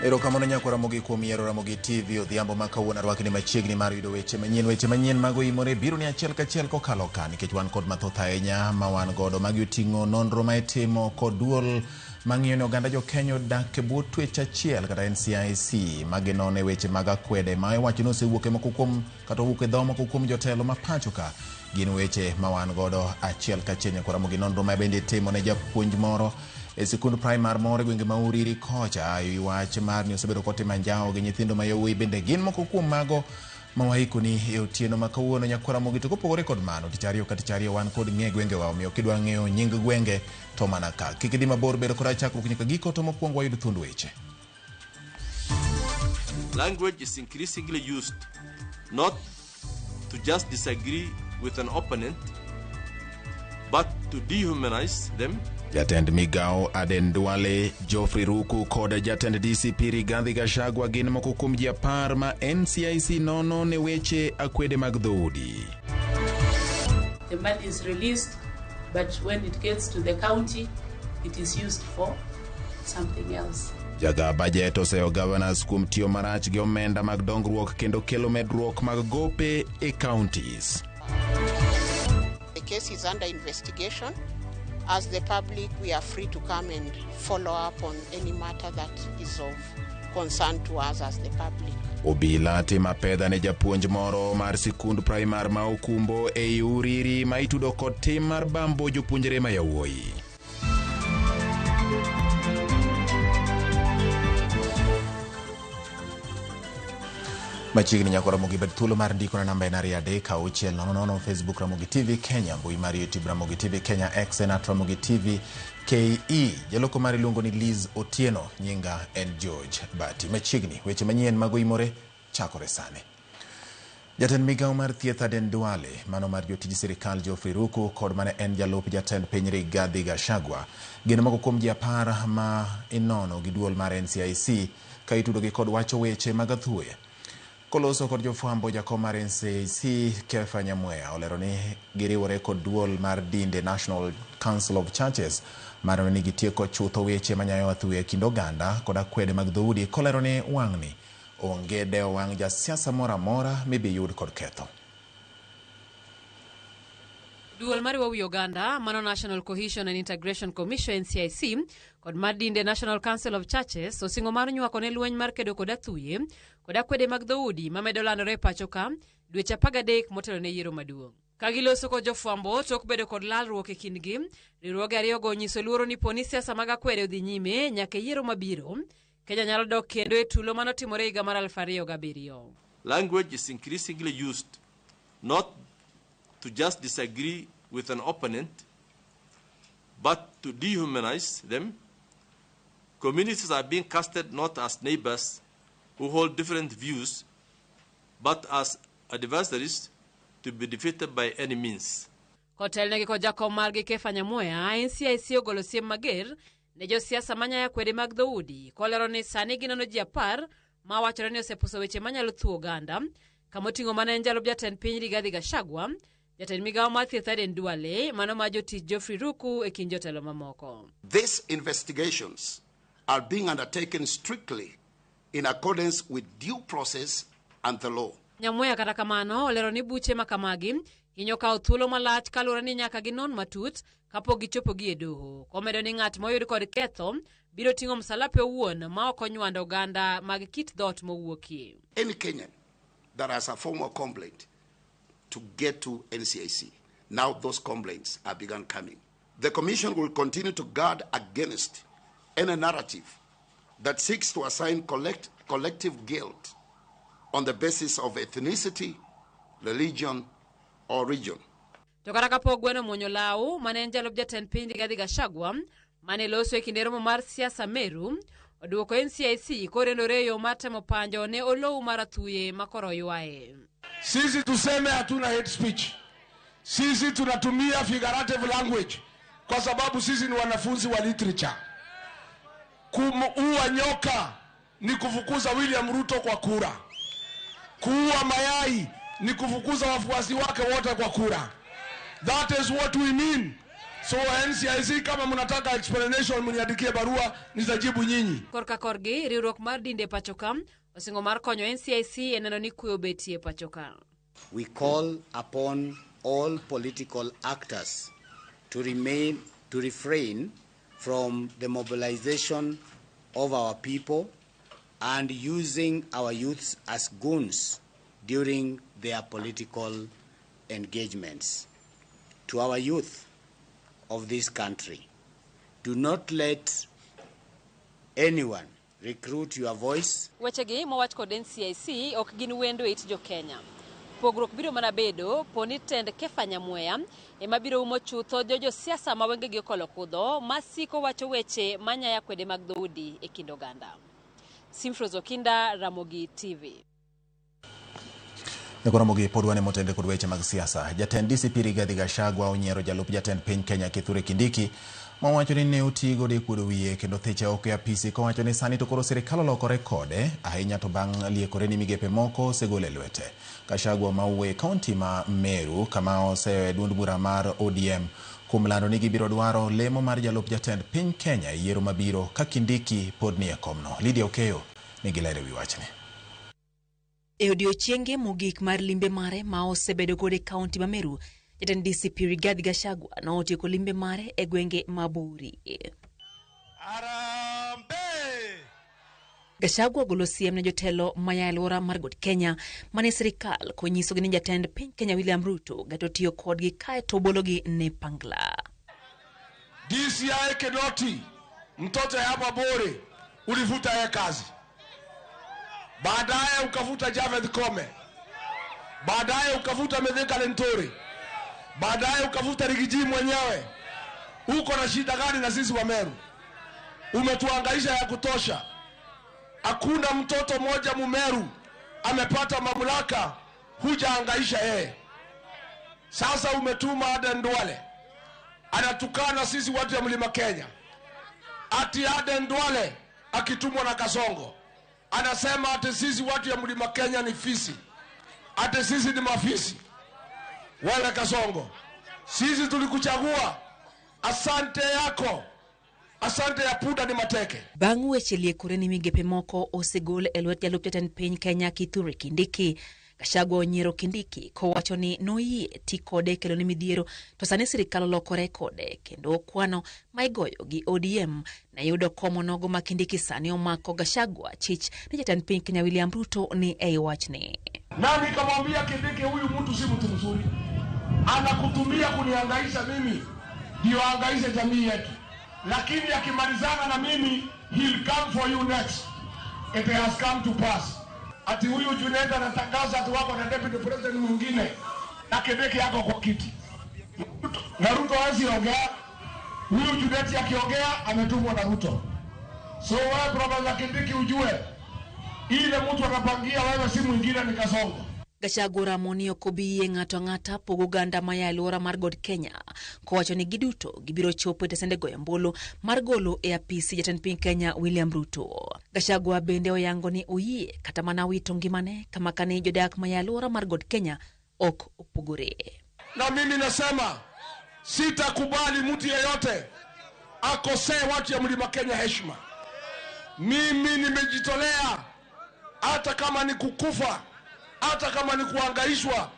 Erokamano nyako Ramogi kuom yiero Ramogi TV odhiambo ma kawuono arwakni machiegni mar yudo weche manyien. Weche manyien mago imore biro ni achiel kachiel kokalo ka nikech wan kod mathoth ahinya ma wan godo. Magi oting'o nonro ma itimo kod duol mang'iyo ni oganda jo Kenya odak e bwo twech achiel kata NCIC maginone weche mag akwede ma iwacho ni osewuok e moko kuom kata owuok e dho moko kuom jotelo ma pacho ka. Gin weche ma wan godo achiel kachiel nyako Ramogi. Nonro ma bende itimo ne japuonj moro e sikund primar moro e gwenge ma Uriri kocha wach mar ni osebedo kotimo anjawo gi nyithindo ma yawuoyi bende gin moko kuom mago ma waikoni e otieno ma kawuono nyako Ramogi. To kopogore kod mano, tich ariyo ka tich ariyo wan kod ng'e gwengewa, omiyo kidwa ng'eyo nying gwenge to mana ka kik idhi mabor, bedo kod chakruok nyaka giko. To mokwongo wayud thuond weche. Language is increasingly used not to just disagree with an opponent, but to dehumanize them. Jatend migawo Aden Duale, Geoffrey Ruku kod jatend DCP Rigathi Gachagua gin moko kuom ji 10 ma NCIC nono ne weche akwede mag dhoudi. The money is released, but when it gets to the county, it is used for something else. Jaga bajet oseyo governors kuom tiyo marach gi omenda mag dongruok kendo kelo medruok mag gope e counties. The case is under investigation. As the public, we are free to come and follow up on any matter that is of concern to us as the public. Obila timo apedha ne japuonj moro mar sikund primar ma Okumbo ei Uriri ma itudo kod tim mar bambo jopuonjre ma yawuoyi. Machiegni nyako Ramogi, bed thuolo mar ndiko na namba en 23600, Facebook Ramogi TV Kenya, mbui mar YouTube Ramogi TV Kenya, X en @Ramogi TV KE. Jaloko mar iluongo ni Liz Otieno, nyinga en George Bati. Machiegni weche manyien mago imore chakore sani. Jatend migawo mar thieth Aden Duale, mano mar jotij sirikal Geoffrey Ruku kod mane en jalup jatend piny Rigathi Gachagua gin moko kuom ji 10 ma inono gi duol mar NCIC ka itudogi kod wacho weche mag athuye. Koloso kod jofwambo, jakom mar NCIC Kefa Nyamweya olero ni giriwore kod duol mar dinde National Council of Churches mar neno ni gitieko chutho weche manyayo athuye e kind oganda kod akwede mag dhoudi, kolero ni wang'ni onge dewo wang' jasiasa moro amora mibi yud kod ketho. Duol mariwo wi oganda mano National Cohesion and Integration Commission NCIC kod mar dinde National Council of Churches osingo mar nywako ne lweny mar kedo kod athuye kod akwede mag dhoudi mamedo landore e pacho ka dweche 13 motelo ne yiero maduong'. Ka giloso kod jofwambo tok bedo kod lalruok e kindgi, riwruoge ariyogo onyiso luoro ni poni siasa mag akwede odhi nyime nyaka e yiero mabiro, Kenya nyalo dok kendo e tulo manotimore higa mar 2007. Language is increasingly used not to just disagree with an opponent, but to dehumanize them. Communities are being casted not as neighbors who hold different views, but as adversaries to be defeated by any means. Kotelnegi kod jakom margi Kefa Nyamweya, NCIC ogolo siem mager ne josiasa manyayo akwede mag dhoudi, kolero ni sani ginono ji 10 ma wachore ni osepuso weche manyalo thuo oganda, kamoting'o mana en jalup jatend piny Rigathi Gachagua, jatend migawo mar thieth Aden Duale, mano ma jotich Geoffrey Ruku e kind jotelo mamoko. These investigations are being undertaken strictly in accordance with due process and the law. Nyamweya kata kamano olero ni buche ma kamagi hinyo kawo thuolo malach kaluwore ni nyaka ginon matut kapok gichopo gi e doho. Komedo ni ng'at moyud kod ketho biro ting'o msalape owuon ma ok onywando oganda mag kit dhoot mowuokie. Any Kenyan that has a formal complaint to get to NCIC. Now those complaints have begun coming. The Commission will continue to guard against any narrative that seeks to assign collective guilt on the basis of ethnicity, religion, or region. To kata kapok gweno muonyo law mane en jalup jatend piny Rigathi Gachagua mane loso e kinde romo mar siasa Meru oduoko NCIC korendore e yo mar temo panjo ne olou mar athuye ma koro ywaye. Sisi tuseme hatuna hate speech. Sisi tunatumia figurative language kwa sababu sisi ni wanafunzi wa literature. Kumuua nyoka ni kufukuza William Ruto kwa kura. Kuua mayai ni kufukuza wafuasi wake wote kwa kura. That is what we mean. So NCIC, kama mnataka explanation, mniandikie barua, nitajibu nyinyi. Korka korgi, riwruok mar dinde pachoka osingo mar konyo NCIC e neno ni kwe obetie pachoka. We call upon all political actors to refrain from the mobilization of our people and using our youths as goons during their political engagements. To our youth of this country, do not let anyone recruit your voice. Wechegi mowach kod NCIC ok gin wendo e it jo Kenya. Pogruok biro mana bedo poni tend Kefa Nyamweya ema biro umo chutho josiasa ma wengegi okolo kudho masiko wacho weche manyaya kwede mag dhoudi e kind oganda. Simfros Okinda, Ramogi TV. Nyakwa Ramogi pod wane motende kod weche mag siasa. Jatend DCP Rigathi Gachagua onyiero jalup jatend piny Kenya Kithure Kindiki mowacho ni ne otigo e kuodo wiye kendo thiche oko e apisi, kowacho ni sani to koro sirikal olokore kode ahinya to bang' liekore ni migepe moko osegol e lwete. Gachagua ma owuoyo e kaunti ma Meru kama oseyo e duond bura mar ODM kuom lando ni gibiro dwaro lemo mar jalup jatend piny Kenya e yiero mabiro ka Kindiki pod ni e komno. Lydia Okeyo nigi ler e wi wachni. E odiochienge mogik mar limbe mare ma osebedo godo e kaunti ma Meru, jatend DCP Rigathi Gachagua notieko limbe mare e gwenge ma Buri. Harambee! Gachagua ogolo siem ne jotelo maya e alwora mar Got Kenya mane sirikal konyisogi ni jatend piny Kenya William Ruto gato tiyo kodgi kae to bologi ne pangla. DCI Kinoti, mtoto ya hapa Bore, ulifuta yeye kazi, baadaye ukafuta Javed Kome, baadaye ukafuta Mithika Linturi, baadaye ukafuta Riggy G mwenyewe. Uko na shida gani na sisi wa Meru? Umetuangaisha ya kutosha. Hakuna mtoto mmoja Mumeru amepata mamlaka, hujaangaisha yeye. Sasa umetuma Aden Duale anatukana sisi watu ya Mlima Kenya. Ati Aden Duale akitumwa na Kasongo anasema ati sisi watu ya Mlima Kenya ni fisi, ati sisi ni mafisi. Wewe Kasongo, sisi tulikuchagua, asante yako, asante ya puda ni mateke. Bang' weche liekore ni migepe moko osegol e lwet jalup jatend piny Kenya Kithure Kindiki, Gachagua onyiero Kindiki kowacho ni noyie ti kode kelo ne midhiero to sani sirikal olokore kode kendo kwano ma igoyo gi ODM ne yudo kom onogo ma Kindiki sani omako. Gachagua chich ni jatend piny Kenya William Ruto ni ei wachni. Na nikamwambia Kindiki, huyu mtu si mtu mzuri, anakutumia kunihangaisha mimi ndio ahangaishe jamii yetu, lakini akimalizana na mimi, he'll come for you next. It has come to pass. Ati huyu Junet anatangaza ati wako na deputy president mwingine na Kindiki yako kwa kiti na Ruto hawezi ongea. Huyu Junet akiongea ametumwa na Ruto. So wewe Profesa Kindiki ujue ile mtu anapangia wewe si mwingine ni Kasongo. Gachagua oramo ni ok obi yie ng'ato ang'ata pogo oganda maya e alwora mar God Kenya kowacho ni giduto gibiro chopo e tesende goyo ombulu mar golo e apisi jatend piny Kenya William Ruto. Gachagua bende oyango ni oyie kata mana wito ngimane kama kane jodak maya e alwora mar God Kenya ok opogore. Na mimi nasema sitakubali mtu yeyote akosee watu ya Mlima Kenya heshima. Mimi nimejitolea, hata kama ni kukufa, hata kama ni kuangaishwa,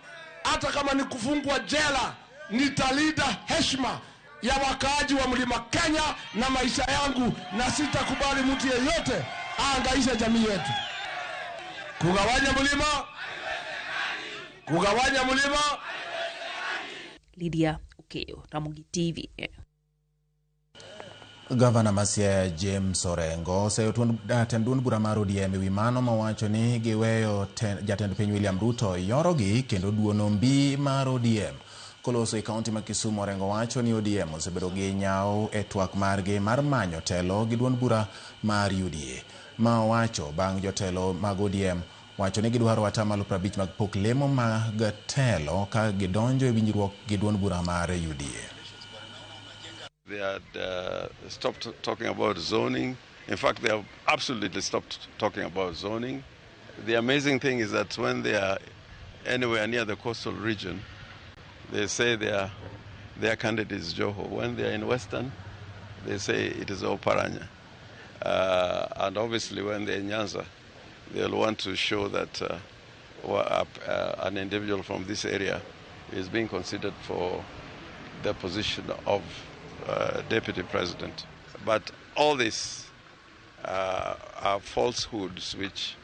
hata kama ni kufungwa jela, nitalinda heshima ya wakaaji wa Mlima Kenya na maisha yangu, na sitakubali mtu yeyote aangaishe jamii yetu. Kugawanya mlima, kugawanya mlima. Lydia Okeyo, Ramogi TV. Gavana ma Siaya James Orengo oseyo tend duond bura mar ODM ewi mano mowacho ni giweyo jatend piny William Ruto yorogi kendo duono mbi mar ODM. Koloso e kaunti ma Kisumu, Orengo wacho ni ODM osebedo gi nyawo e twak margi mar manyo telo gi duond bura mar UDA. Ma owacho bang' jotelo mag ODM wacho ni gidwaro 50% mag pok lemo mag telo ka gidonjo e winjruok gi duond bura mar UDA. They had stopped talking about zoning. In fact, they have absolutely stopped talking about zoning. The amazing thing is that when they are anywhere near the coastal region, they say they are their candidate is Joho. When they are in Western, they say it is Oparanya. And obviously when they're in Nyanza, they'll want to show that an individual from this area is being considered for the position of deputy president. But all these are falsehoods which,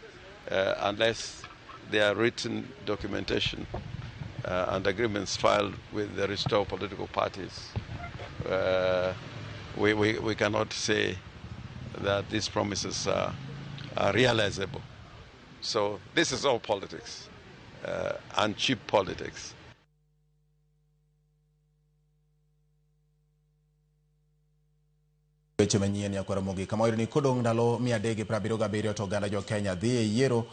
unless they are written documentation and agreements filed with the restored political parties, we cannot say that these promises are realizable. So this is all politics and cheap politics. Weche manyien ya Ramogi kama oyudo ni kodong' ndalo 377 to oganda jo Kenya dhi e yiero.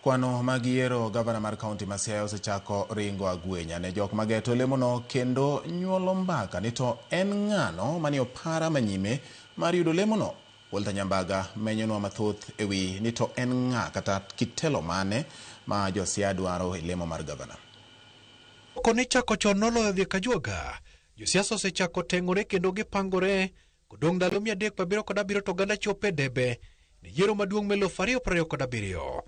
Kwano mag yiero gavana mar kaunti ma Siaya osechako ringo agwenya ne jok mageto lemono kendo nyuolo mbaka ni to en ng'ano manie opara manyime mar yudo lemono. Walter Nyambaga menyonwa mathoth ewi ni to en ng'a kata kitelo mane ma jo Siaya dwaro e lemo mar gavana. Kone chako chon noloyo dhi kajuoga, josiasa osechako teng'ore kendo gipangore kodong' ndalo 377 to oganda chopo e debe ne yiero maduong' ma 2027.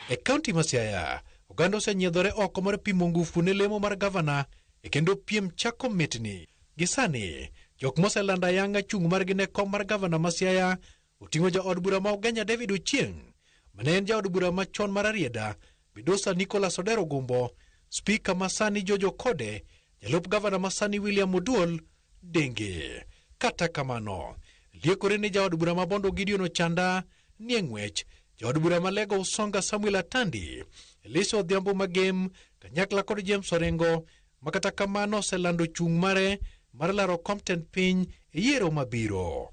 E kaunti ma Siaya, oganda osenyiedhore oko mar pimo ngufu ne lemo mar gavana e kendo piem chako mitni. Gi sani, jok moselando ayanga chung' margi ne kom mar gavana ma Siaya oting'o jaod bura ma Ugenya David Ochieng', mane en jaod bura machon mar Rarieda, Midosa Nicholas Odero Gumbo, spika ma sani Jojo Kode, jalup gavana ma sani William Oduol Denge. Kata kamano, liekore ni jaod bura ma Bondo Gideon Ochanda nie ng'wech, jaod bura ma Lego Usonga Samuel Atandi, Elisha Odhiambo Magem, kanyakla kod James Orengo, ma kata kamano oselando chung' mare mar laro kom tend piny e yiero mabiro.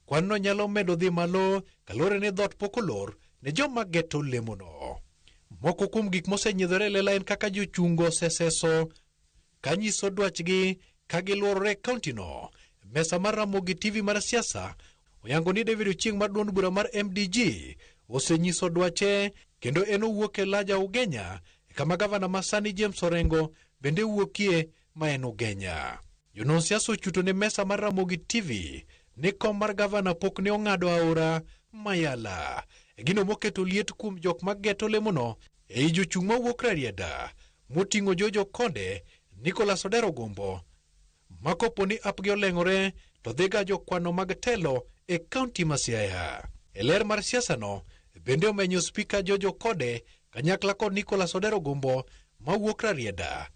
Kwan-no nyalo medo dhi malo kaluwore ni dhoot pok olor ne joma geto lemono. Moko kuom gik mosenyiedhore e lela en kaka jochungo oseseso kanyiso dwachgi ka giluorore e kauntino. Mesa mar Ramogi TV mar siasa oyango ni David Ochieng' mar duond bura mar MDG osenyiso dwache kendo en owuok e Laja Ugenya kama gavana ma sani James Orengo bende wuokie ma en Ugenya. Jonon siasa ochuto ne mesa mar Ramogi TV ni kom mar gavana pok ne ong'ado aora Mayala. E gino moketo liet kuom jok mageto lemono ei jochung' mawuok Rarieda moting'o Jojo Konde, Nicholas Odero Gumbo, ma kopo ni apgi oleng'ore to dhiga jokwano mag telo e kaunti ma Siaya. E ler mar siasa no bende omenyo spika Jojo Kode kanyakla kod Nicholas Odero Gumbo mawuok Rarieda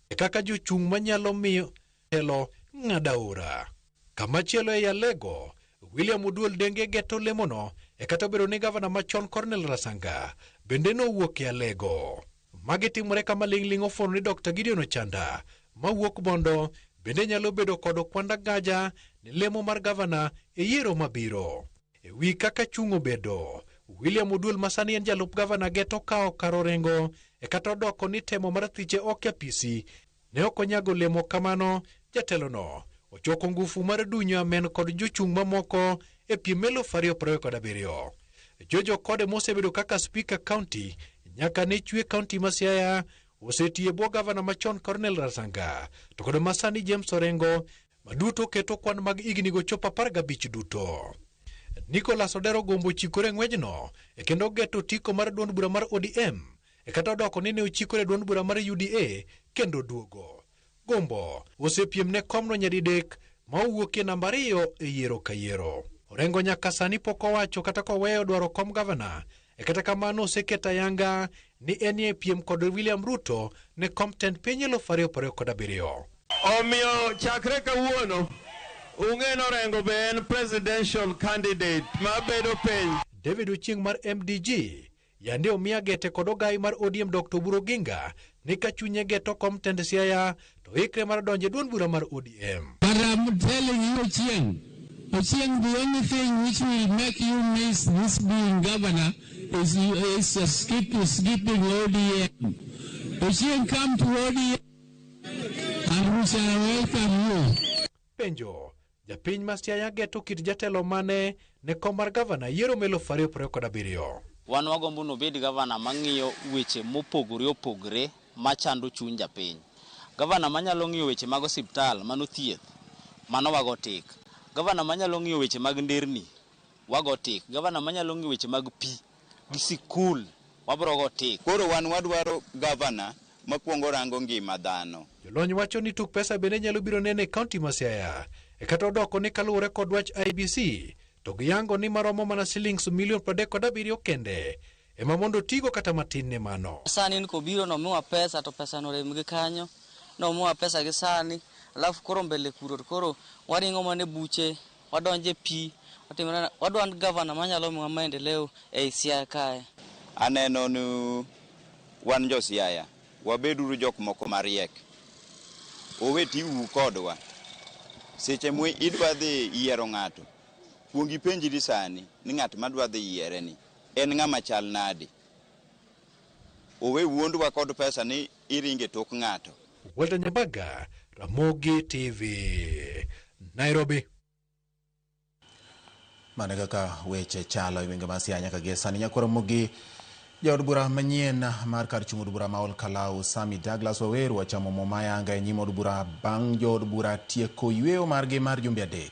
e kaka jochung' manyalo miyo telo ng'ado aora. Kamachielo ei Alego, William Oduol Denge geto lemono e kata obedo ni gavana machon Cornel Rasanga bende nowuok e Alego. Magi timore kama ling'ling' ofuono ni Dr. Gideon Ochanda mawuok Bondo bende nyalo bedo kod okwanda gaja ne lemo mar gavana e yiero mabiro. E wi kaka chung' obedo, William Oduol ma sani en jalup gavana geto kawo kar Orengo e kata odoko ni temo mar thiche ok e apisi ne ok onyago lemo kamano. Jatelono ochoko ngufu mar dunyo amen kod jochung' mamoko e piem 2027. Jojo Kode mosebedo kaka spika kaunti nyaka ne chwe kaunti ma Siaya osetiyo e bwo gavana machon Cornel Rasanga to kod masani James Orengo maduto keto kwan mag higni go chopo 15 duto. Nicholas Odero Gumbo chikore ng'wejno e kendo geto otiko mar duond bura mar ODM e kata odoko ni ne ochikore duond bura mar UDA kendo duogo. Gumbo osepiem ne komno nyadidek ma owuokie namba 2 e yiero ka yiero. Orengo nyaka sani pok owacho kata koweyo dwaro kom gavana e kata kamano oseketo ayanga ni en e piem kod William Ruto ne kom tend piny 2027. Omiyo chakre kawuono ung'e ni Orengo be en presidential candidate mabedo piny. David Ochieng' mar MDG yande omiya gete kod ogai mar ODM Dr. Oburu Oginga ni ka chunye geto kom tend Siaya to ikre mar donjo e duond bura mar ODM. But I'm telling you Ochieng', Ochieng', the only thing which will make you miss this being governor is skipping ODM. Ochieng', come to ODM and we shall welcome you. Penjo, japiny ma Siaya geto kit jatelo mane ne kom mar gavana yiero 2027. Wan wagombo ni obed gavana mang'iyo weche mopogore opogore machando chuny japiny. Gavana manyalo ng'iyo weche mag osiptal, mano thieth, mano wago tik. Gavana manyalo ng'iyo weche mag nderni, wago tik. Gavana manyalo ng'iyo weche mag pi gi sikul, wabro go tik. Koro wan wadwaro gavana makwongo rango ngima dhano. Jolony wacho ni tuk pesa bende nyalo biro nene e kaunti ma Siaya. E kata odoko ni kaluwore kod wach IEBC, to giyango ni maromo mana silings milion 37 kende ema mondo otigo kata matin ne mano. Sani ni kobiro nomiwa pesa to pesa norem gi kanyo, nomiwa pesa gi sani, alafu koro mbele kuro to koro waringo mana e buche, wadonjo e pi, watimore, wadwa gavana manyalo miwa maendeleo ei Siaya kae. Aneno ni wan jo Siaya, wabeduru jok moko mariek. Owe tiuru kodwa. Seche mwe idwa dhi yiero ng'ato, kuong ipenjri sani ni ng'at madwa dhi yiere ni en ng'ama chal nade. Owe wuondwa kod pesa ni iringe tok ng'ato. Walter Nyabaga, Ramogi TV, Nairobi. Mano kaka weche chalo e gwenge ma Siaya nyaka gie sani. Nyakwar Ramogi, jaod bura manyien mar kar chung' od bura ma Ol Kalou Sami Douglas Waweru ochamo muma ayanga e nyim od bura bang' jood bura tieko yweyo margi mar jumbe 3.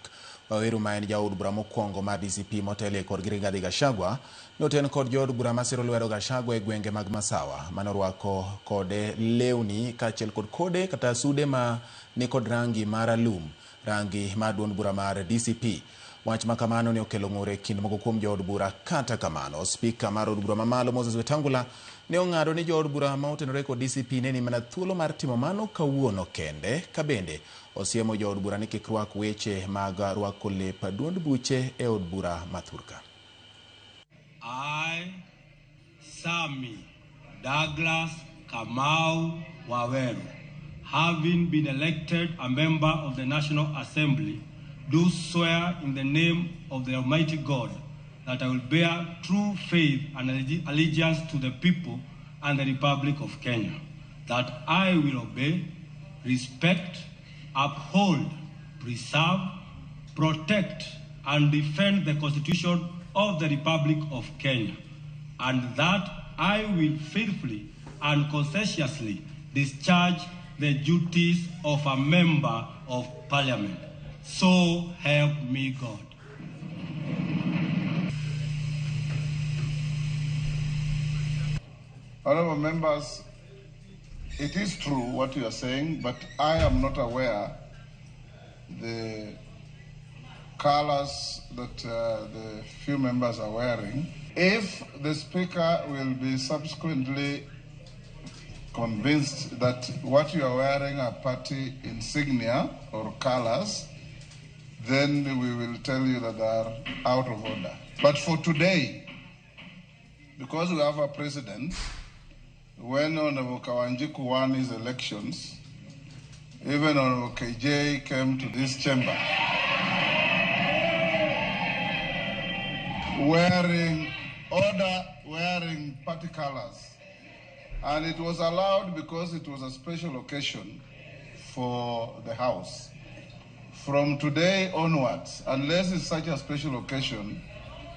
Waweru ma en jaod bura mokwongo mar DCP motelie korgi Rigathi Gachagua noten kod jood bura masiro lwedo Gachagua e gwenge mag Masawa manorwako kode lewni kaachiel kod kode kata sude ma nikod rangi mar alum, rangi mar duond bura mar DCP. Wach ma kamano ne okelo ng'ur e kind moko kuom jood bura. Kata kamano, spika mar od bura mamalo Moses Wetangula ne ong'ado ni jood bura ma otenore kod DCP ne ni mana thuolo mar timo mano kawuono kende, ka bende osiemo jood bura ni kik rwak weche mag rwako lep duond buche e od bura ma thurka. I, Sami Douglas Kamau Waweru, having been elected a member of the National Assembly, do swear in the name of the Almighty God that I will bear true faith and allegiance to the people and the Republic of Kenya, that I will obey, respect, uphold, preserve, protect, and defend the Constitution of the Republic of Kenya, and that I will faithfully and conscientiously discharge the duties of a member of Parliament. So help me God. Honorable members, it is true what you are saying, but I am not aware the colors that the few members are wearing. If the speaker will be subsequently convinced that what you are wearing are party insignia or colors, then we will tell you that they are out of order. But for today, because we have a precedent, when Honorable Kawanjiku won his elections, even Honorable KJ came to this chamber wearing party colors. And it was allowed because it was a special occasion for the House. From today onwards, unless it's such a special occasion,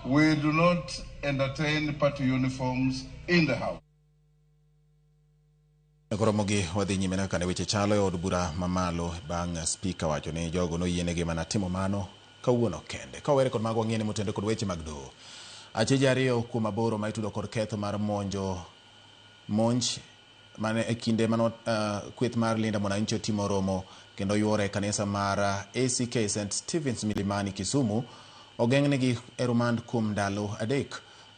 we do not entertain party uniforms in the House. Koromogi wadhi nyime kaka ne weche chalo e od bura mamalo bang' spika wacho ni jogo noyienegi mana timo mano kawuono kende. Ka wawere kod mago wang'e ni motende kod weche mag doho. Acheje 2 kuom 8 ma itudo kod ketho mar monj mane e kinde mano kweth mar Linda Mwananchi otimo romo kendo yuore e kanisa mar ACK St Stephen's Milimani Kisumu ogeng'negi e rumand kuom ndalo 3.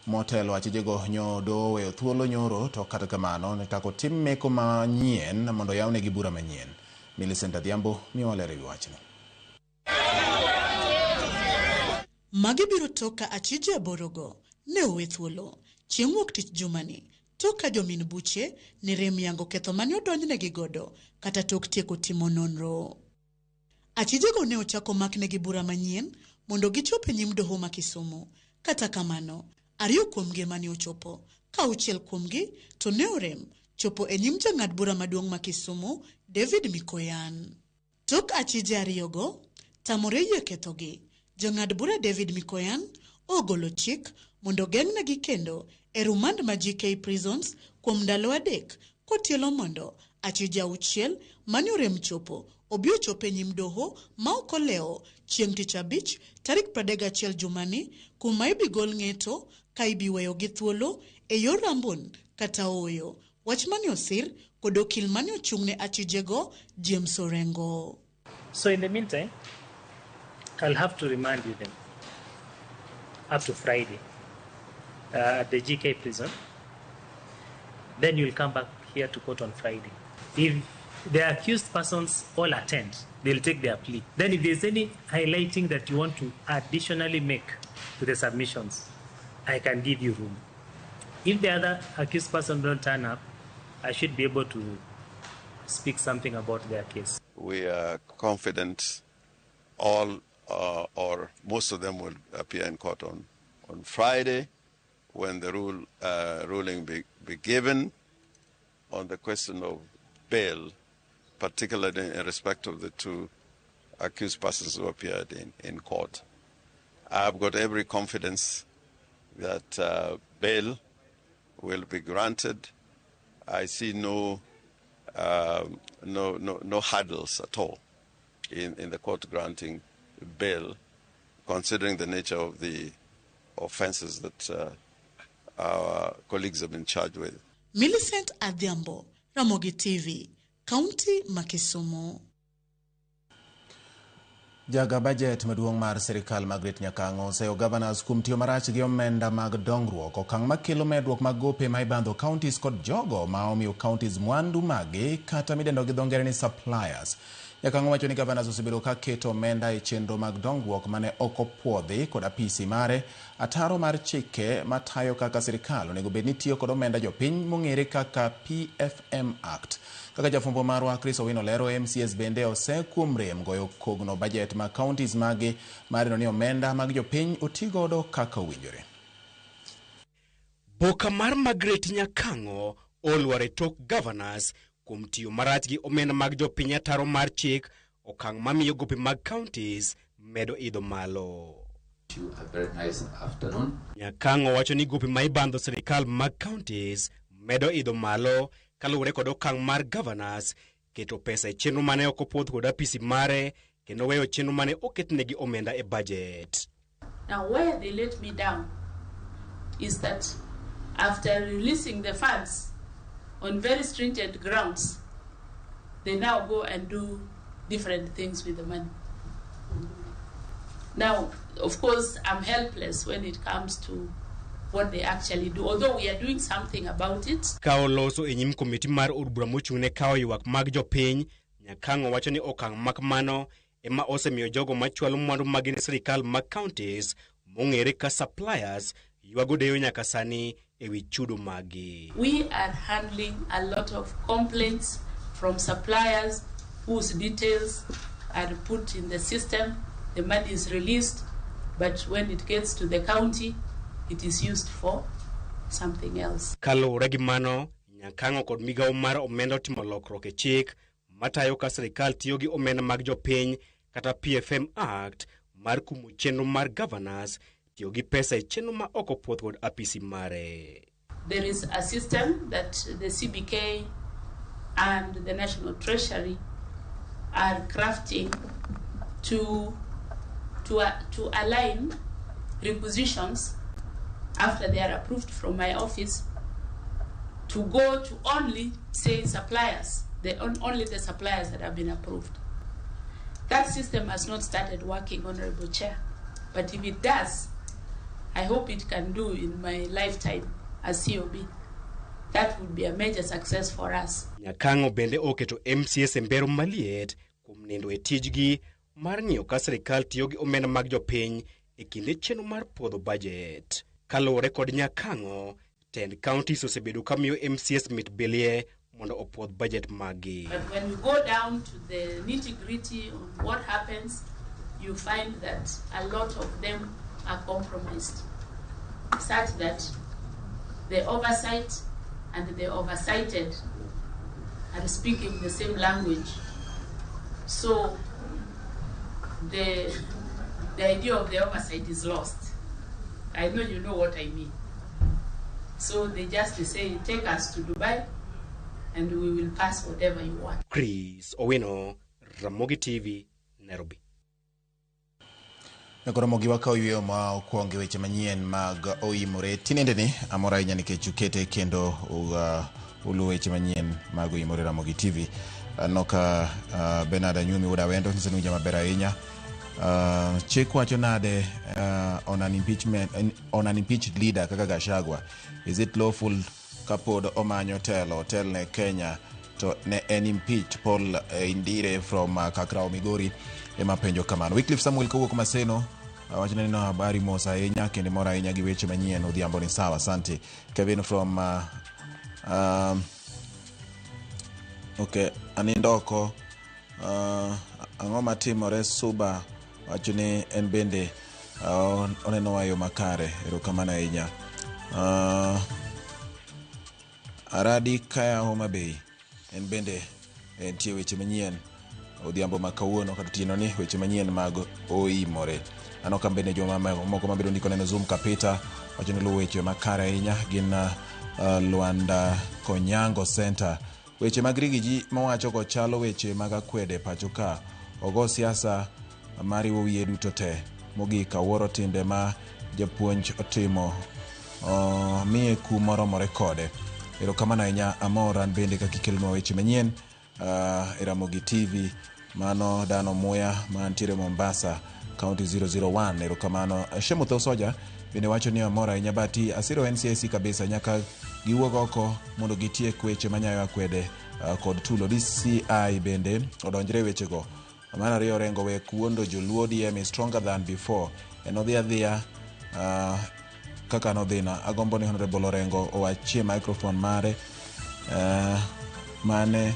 Motelo achijego nyodo oweyo thuolo nyoro, to kata kamano nitako tim meko manyien mondo yawnegi bura manyien. Millicent Adhiambo miyo waler e wi wachni. Magi biro tok ka achije 8go ne owe thuolo chieng' wuok tich jumani, tok ka jomin buche ne rem yango ketho mane odonjnegi godo kata tok tieko timo nonro. Achijego ne ochako maknegi bura manyien mondo gichop e nyim doho ma Kisumu. Kata kamano, 2 kuomgi ema ne ochopo, ka 6 kuomgi to ne orem chopo e nyim jang'ad bura maduong' ma Kisumu, David Mikoyan. Tok achije 2go tamore yie kethogi, jang'ad bura David Mikoyan ogolo chik mondo geng'negi kendo e rumand ma GK Prisons kuom ndalo 3 kotielo mondo Achije auchiel mane orem chopo obi ochopo e nyim doho ma ok olewo chieng' tich abich tarik 31 jumani kuma ibigol ng'eto ka ibiweyogi thuolo e yor rambun kata ooyo. Wach mane osir kod okil mane ochung'ne achijego James Orengo. So in the meantime, I'll have to remand you then up to Friday at the GK prison. Then you'll come back here to court on Friday. If the accused persons all attend, they'll take their plea. Then if there's any highlighting that you want to additionally make to the submissions, I can give you room. If the other accused person don't turn up, I should be able to speak something about their case. We are confident all or most of them will appear in court on Friday when the ruling be given on the question of bail, particularly in respect of the two accused persons who appeared in court. I've got every confidence that bail will be granted. I see no hurdles at all in the court granting bail, considering the nature of the offenses that our colleagues have been charged with. Millicent Adhiambo, Ramogi TV, County ma Kisumu. Jaga budget maduong' mar sirikal Margaret Nyakang'o oseyo governors kuom tiyo marach gi omenda mag dongruok, okang' makelo medruok mag gope ma ibandho counties kod jogo ma omiyo counties mwandu magi kata midendo gi dho ngere ni suppliers. Nyakang'o wacho ni governors osebedo ka keto omenda e chenro mag dongruok mane ok opuodhi kod apisi mare, ataro mar chike matayo kaka sirikal onego bed ni tiyo kod omenda jopiny mong'ere kaka PFM Act. Kaka jafwambo marwa Chris Owino lero, MCS bende osekuom rem goyo kogno budget ma counties magi mar neno ni omenda mag jopiny otigodo kaka owinjore. Boka mar Margaret Nyakang'o olwar e tok governors kuom tiyo marach gi omenda mag jopiny ataro mar chik, okang' mamiyo gope mag counties medo idho malo. A very nice afternoon. Nyakang'o wacho ni gope ma ibandho sirikal mag counties medo idho malo kaluwore kod okang' mar governors keto pesa e chenro mane ok opuodh kod apisi mare kendo weyo chenro mane oketnegi omenda e budget. Now where they let me down is that after releasing the funds on very stringent grounds, they now go and do different things with the money. Now, of course, I'm helpless when it comes to what they actually do, although we are doing something about it. Ka oloso e nyim komiti mar od bura mochung' ne kawo ywak mag jopiny, Nyakang'o wacho ni okang' makamano ema osemiyo jogo machwalo mwandu magi ne sirikal mag counties mong'ere ka suppliers ywago deyo nyaka sani e wi chudo magi. We are handling a lot of complaints from suppliers whose details are put in the system. The money is released, but when it gets to the county, it is used for something else. Kaluwore gi mano, Nyakang'o kod migawo mar omenda otimo lokruok e chik matayo ka sirikal tiyo gi omenda mag jopiny kata PFM Act mar kumo chenro mar governors tiyo gi pesa e chenro ma ok opuodh kod apisi mare. There is a system that the CBK and the National Treasury are crafting to align requisitions after they are approved from my office to go to only, say, suppliers, only the suppliers that have been approved. That system has not started working, Honorable Chair, but if it does, I hope it can do in my lifetime as COB. That would be a major success for us. Nyakang'o bende oketo MCS e mbero maliet kuom nindo e tijgi mar ng'iyo ka sirikal tiyo gi omenda mag jopiny e kinde chenro mar puodho budget. Kaluwore kod Nyakang'o, tend counties osebedo ka miyo MCS mit bilie mondo opuodh budget magi. But when you go down to the nitty-gritty of what happens, you find that a lot of them are compromised, such that the oversight and the oversighted are speaking the same language. So the idea of the oversight is lost. I know you know what I mean. So they just say, take us to Dubai, and we will pass whatever you want. Chris Owino, Ramogi TV, Nairobi. Nyakoro Ramogi wakawo yweyo ma okwongo e weche manyien mag Oimore. Tinendeni amor ahinya nikech ukete kendo uluwo weche manyien mag Oimore Ramogi TV. Aneno ka Bernard Anyumi wuod Awendo nyiso ni winja maber ahinya. Chik wacho nade on an impeachment on an impeached leader kaka Gachagua? Is it lawful kapod omanyo telo otel ne Kenya to ne en impeached? Paul Indire from Kakrao Migori ema penjo kamano. Wycliffe Samuel kowuok Maseno wacho ni no habari mos ahinya kendo mor ahinya gi weche manyien odhiambo ni sawa, asante. Kevin from okay, anindo oko ang'o matimore Suba wacho ni en bende oneno wa yo makare, erokamano ahinya. Aradi Kaya Homa Bay en bende entie weche manyien odhiambo ma kawuono kata otieno ni weche manyien mag Oimore. Aneno ka bende joma moko mabedo ndiko neno Zoom Kapita wacho ni luwo weche makare ahinya gin Luanda Konyango Center. Weche mag Rigiji mawacho go chalo weche mag akwede pacho ka. Ogo siasa mariwo wiye duto te. Mogik awuoro timbe ma japuonj otimo miye kum moromore kode. Erokamano ahinya amor an bende kaka ikelonwa weche manyien e Ramogi TV. Mano Dano Muya mantiere Mombasa County 001. Erokamano. Shemutho Soja bende wacho ni amor ahinya bati asiro NCIC kabisa nyaka giwuog oko mondo gitiek weche manyayo akwede kod tulo. DCI bende odonjre e wechego. Mar ariyo Orengo wek wuondo joluo ODM is stronger than before. En odhi adhiya kaka nodhina. Agombo ni Honorable Orengo owachie microphone mare mane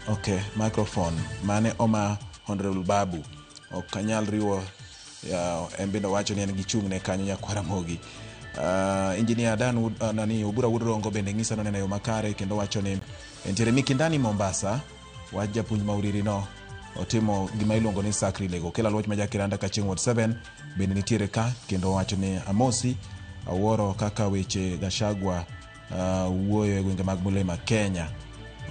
okay, microphone mane oma Honorable Babu. Ok anyal riwo en bende owacho ni en gichung' ne kanyo nyakwar Ramogi. Engineer Dan nani Obura Wuod Rongo bende ng'isa noneno yo makare kendo wacho ni entiere Mikindani Mombasa. Wach japuonj ma Uriri no otimo gima iluongo ni sacrilege. Okelo aluoch ma Jakiranda Kachieng' Ward 7 bende nitiere ka kendo wacho ni amosi awuoro kaka weche Gachagua wuoyo e gwenge mag Mulima Kenya.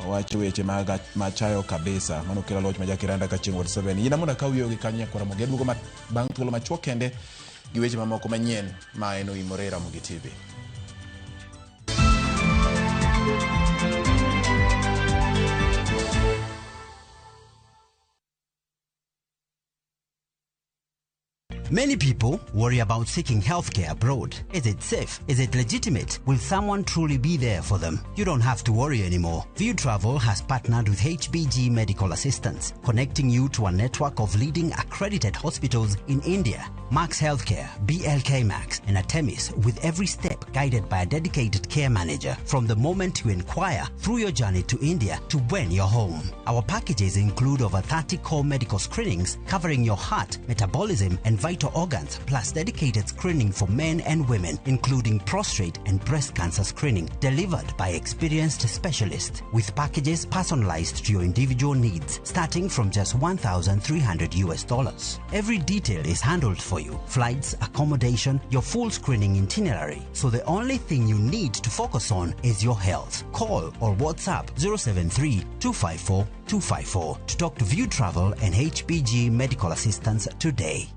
Owacho weche mag machayo kabisa. Mano okelo aluoch ma Jakiranda Kachieng' Ward 7. Yina mondo akaw wuoyo gi kanyo nyakwar Ramogi. Aduogo bang' thuolo machuok kende gi weche mamoko manyien ma en Oimore Ramogi TV. Many people worry about seeking healthcare abroad. Is it safe? Is it legitimate? Will someone truly be there for them? You don't have to worry anymore. View Travel has partnered with HBG Medical Assistance, connecting you to a network of leading accredited hospitals in India. Max Healthcare, BLK Max, and Artemis, with every step guided by a dedicated care manager from the moment you inquire through your journey to India to when you're home. Our packages include over 30 core medical screenings covering your heart, metabolism, and vital organs, plus dedicated screening for men and women, including prostate and breast cancer screening, delivered by experienced specialists, with packages personalized to your individual needs, starting from just $1,300 US. Every detail is handled for you: flights, accommodation, your full screening itinerary. So the only thing you need to focus on is your health. Call or WhatsApp 073 254 254 to talk to View Travel and HBG Medical Assistance today.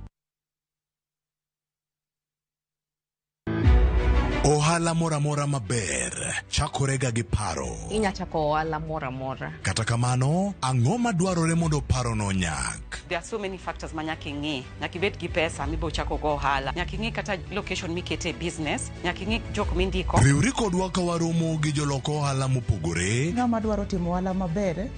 Ohala moro amora maber chakore ga gi paro. Inya chako ohala moro amora. Kata kamano, ang'o madwarore mondo parono onyak? There are so many factors ma nyaka ing'i. Nyaka ibed gi pesa mibo chako go ohala. Nyaka ing'i kata location mikete business. Nyaka ing'i jok mindiko. Riwri kodwa ka waromo gi jolok ohala mopogore. Ng'ama dwaro timo ohala maber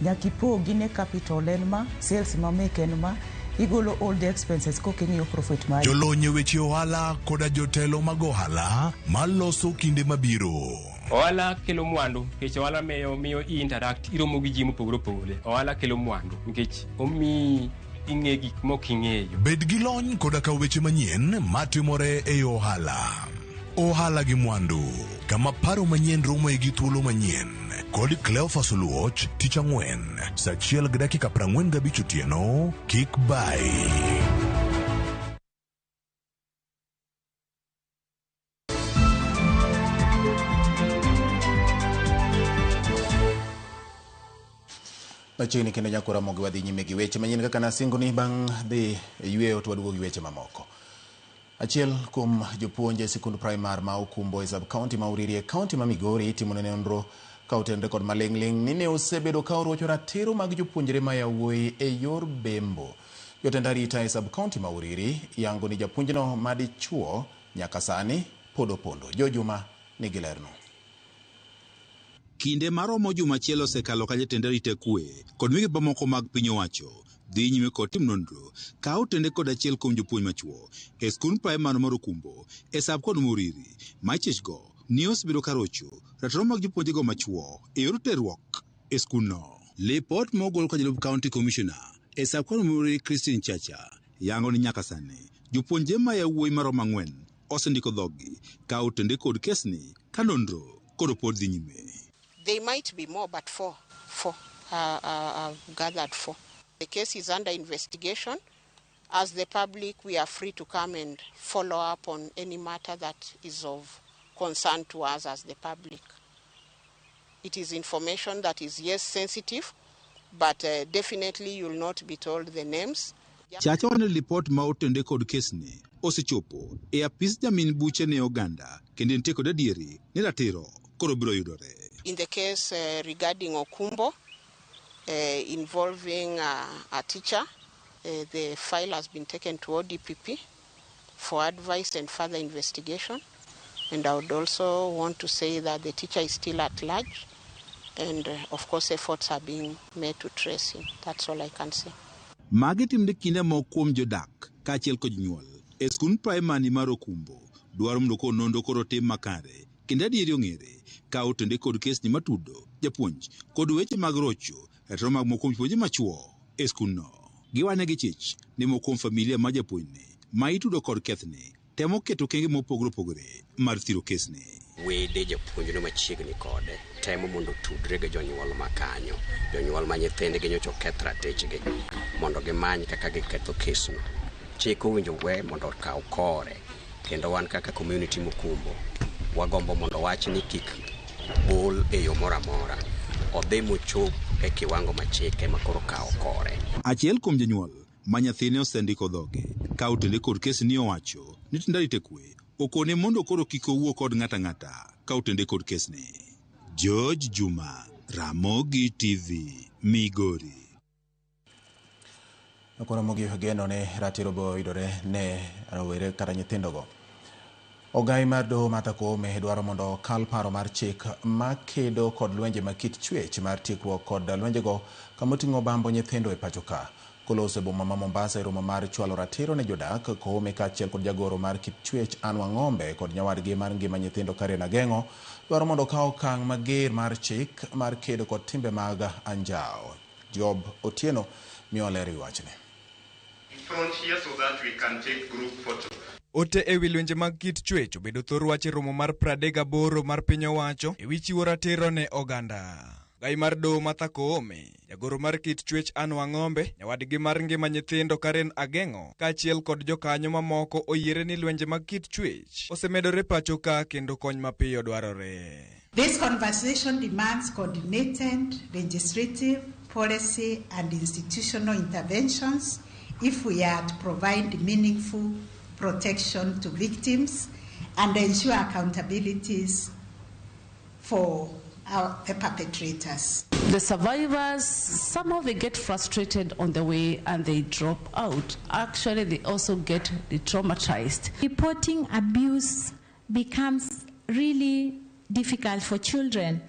nyaka ipogi ne capital en ma, sales ma meke en ma, igolo all the expenses koka ing'iyo profit mari. Jolony e weche ohala koda jotelo mag ohala maloso kinde mabiro. Ohala kelo mwandu nikech ohala miyo i interact, iromo gi ji mopogore opogore. Ohala kelo mwandu nikech omiyi ing'e gik mok ing'eyo. Bed gi lony koda ka weche manyien matimore e ohala. Ohala gi mwandu, kama paro manyien romoe gi thuolo manyien. Kod Cleophas Oluoch, tich ang'wen, sa 1:45 otieno, kik bai. Machiegni kendo nyako Ramogi wadhi nyime gi weche manyien kaka nasingo ni bang' dhi e yweyo to waduogo gi weche mamoko. Achiel kuom jopuonj e sikund primar ma Okumbo e sub county ma Uriri e county ma Migori timo ne nonro ka otenore kod maling'ling' ni ne osebedo ka orocho ratiro mag jopuonjre ma yawuoyi e yor bembo. Jotend arita e sub county ma Uriri yango ni japuonjno ma dichuo nyaka sani pod opondo. Jo Juma nigi lerno. Kinde maromo juma achiel osekalo ka jatend arita kwe kod migepe mamoko mag piny owacho dhi nyime kod timo nonro ka otende kod achiel kuom jopuonj machuo e skund praimar mar Okumbo e sub kod Moriri ma ichich go ni osebedo ka rocho ratiro mag jopuonjego machuo e yor terruok e skundno. Lipot mogol ka jalup county commissioner e sub kod Moriri Christine Chacha yango ni nyaka sani jopuonje ma yawuoyi maromo 4 osendiko dhoggi ka otende kod kesni ka nonro koro pod dhi nyime. They might be more, but four gathered four. The case is under investigation. As the public, we are free to come and follow up on any matter that is of concern to us as the public. It is information that is, yes, sensitive, but definitely you'll not be told the names. Chacha wane lipot ma otende kod kesni osechopo e apis jamin buche ne oganda kendo nitie kod adieri ni ratiro koro biro yudore. In the case regarding Okumbo, involving a teacher, the file has been taken to ODPP for advice and further investigation. And I would also want to say that the teacher is still at large, and of course efforts are being made to trace him. That's all I can say. Magi timre kinde moko kuom jodak kaachiel kod jonyuol e skund praimari mar Okumbo dwaro mondo koro nonro koro tim makare kendo adieri ong'ere ka otende kod kesni matudo japuonj kod weche mag rocho ratiro mag moko kuom jopuonje machuo e skundno. Giwane gi chich ni moko kuom familia mar japuonjni ma itudo kod kethni temo keto okenge mopogore opogore mar thiro kesni. Wede japuonjno machiegni kode temo mondo otudre gi jonyuol ma kanyo, jonyuol ma nyithindgi nyocha oketh ratichgi mondo gimany kaka giketho kesno. Chik owinjo we mondo okaw kore, kendo wan kaka community Mokumbo wagombo mondo wach ni kik bol e yo moro amora, odhi mochop e kiwango ma chik ema koro kawo kore. Achiel kuom jonyuol ma nyathine osendiko dhoge ka otende kod kesni owacho ni tend arita kwe okone mondo koro kik owuo kod ng'ato ang'ata ka otende kod kesni. George Juma, Ramogi TV, Migori. Ramogi geno ne ratiro bo yudore ne rowere kata nyithindogo. Ogai mar doho Martha Koome dwaro mondo okal paro mar chik makedo kod lwenje ma kit chwech mar tiekruok kod lwenjego kamoting'o bambo nyithindo e pacho ka. Koloso e boma ma Mombasa e romo mar chwalo ratiro ne jodak, Koome kaachiel kod jagoro mar kit chwech Ann Wang'ombe kod nyawadgi mar ngima nyithindo Karen Ageng'o dwaro mondo okaw okang' mager mar chik mar kedo kod timbe mag anjawo. Job Otieno miyo ler e wachni. Front here so that we can take group photo. Ote ewi lwenje mag kit chwech obedo thor wach e romo mar 38 mar piny owacho ewi chiwo ratiro ne oganda. Gai mar doho Martha Koome, jagoro mar kit chwech Ann Wang'ombe, nyawadgi mar ngima nyithindo Karen Ageng'o, kaachiel kod jokanyo mamoko oyiere ni lwenje mag kit chwech osemedore pacho ka kendo kony mapiyo dwarore. This conversation demands coordinated legislative, policy and institutional interventions if we are to provide meaningful protection to victims and ensure accountabilities for the perpetrators. The survivors, somehow they get frustrated on the way and they drop out. Actually, they also get traumatized. Reporting abuse becomes really difficult for children,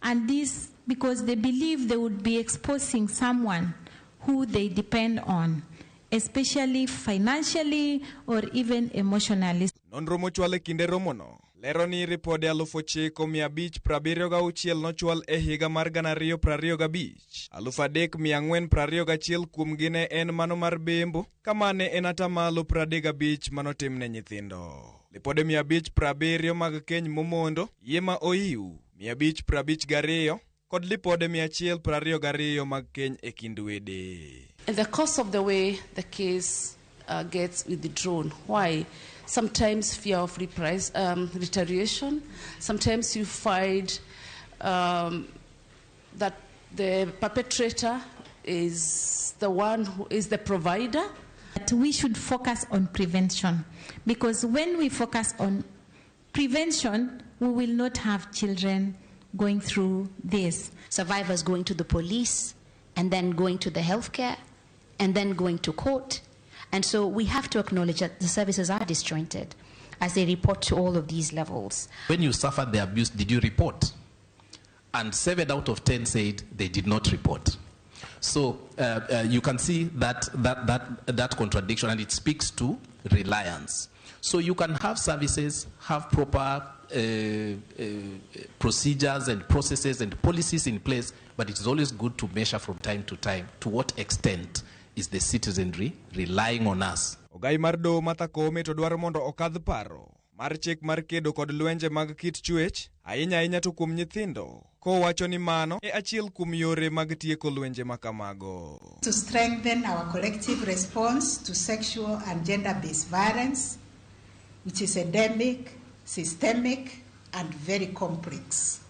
and this because they believe they would be exposing someone who they depend on, especially financially or even emotionally. Nonro mochwal e kinde romono lero ni ripode 9576 nochwal e higa mar 2025, 3421 kuomgi ne en mano mar bembo, kama ne en atamalo 35 manotimne nyithindo. Lipode 570 mag keny momondo, yie ma oiw 552 kod lipode 122 mag keny e kind wede. In the course of the way, the case gets withdrawn. Why? Sometimes fear of retaliation. Sometimes you find that the perpetrator is the one who is the provider. But we should focus on prevention, because when we focus on prevention, we will not have children going through this. Survivors going to the police and then going to the healthcare and then going to court. And so we have to acknowledge that the services are disjointed as they report to all of these levels. When you suffered the abuse, did you report? And 7 out of 10 said they did not report. So you can see that contradiction, and it speaks to reliance. So you can have services, have proper procedures and processes and policies in place, but it is always good to measure from time to time to what extent is the citizenry relying on us. Ogai mar doho Martha Koome to dwaro mondo okadh paro mar chik mar kedo kod lwenje mag kit chwech, ahinya ahinya to kuom nyithindo, kowacho ni mano e achiel kuom yore mag tieko lwenje makamago. To strengthen our collective response to sexual and gender-based violence, which is endemic, systemic, and very complex.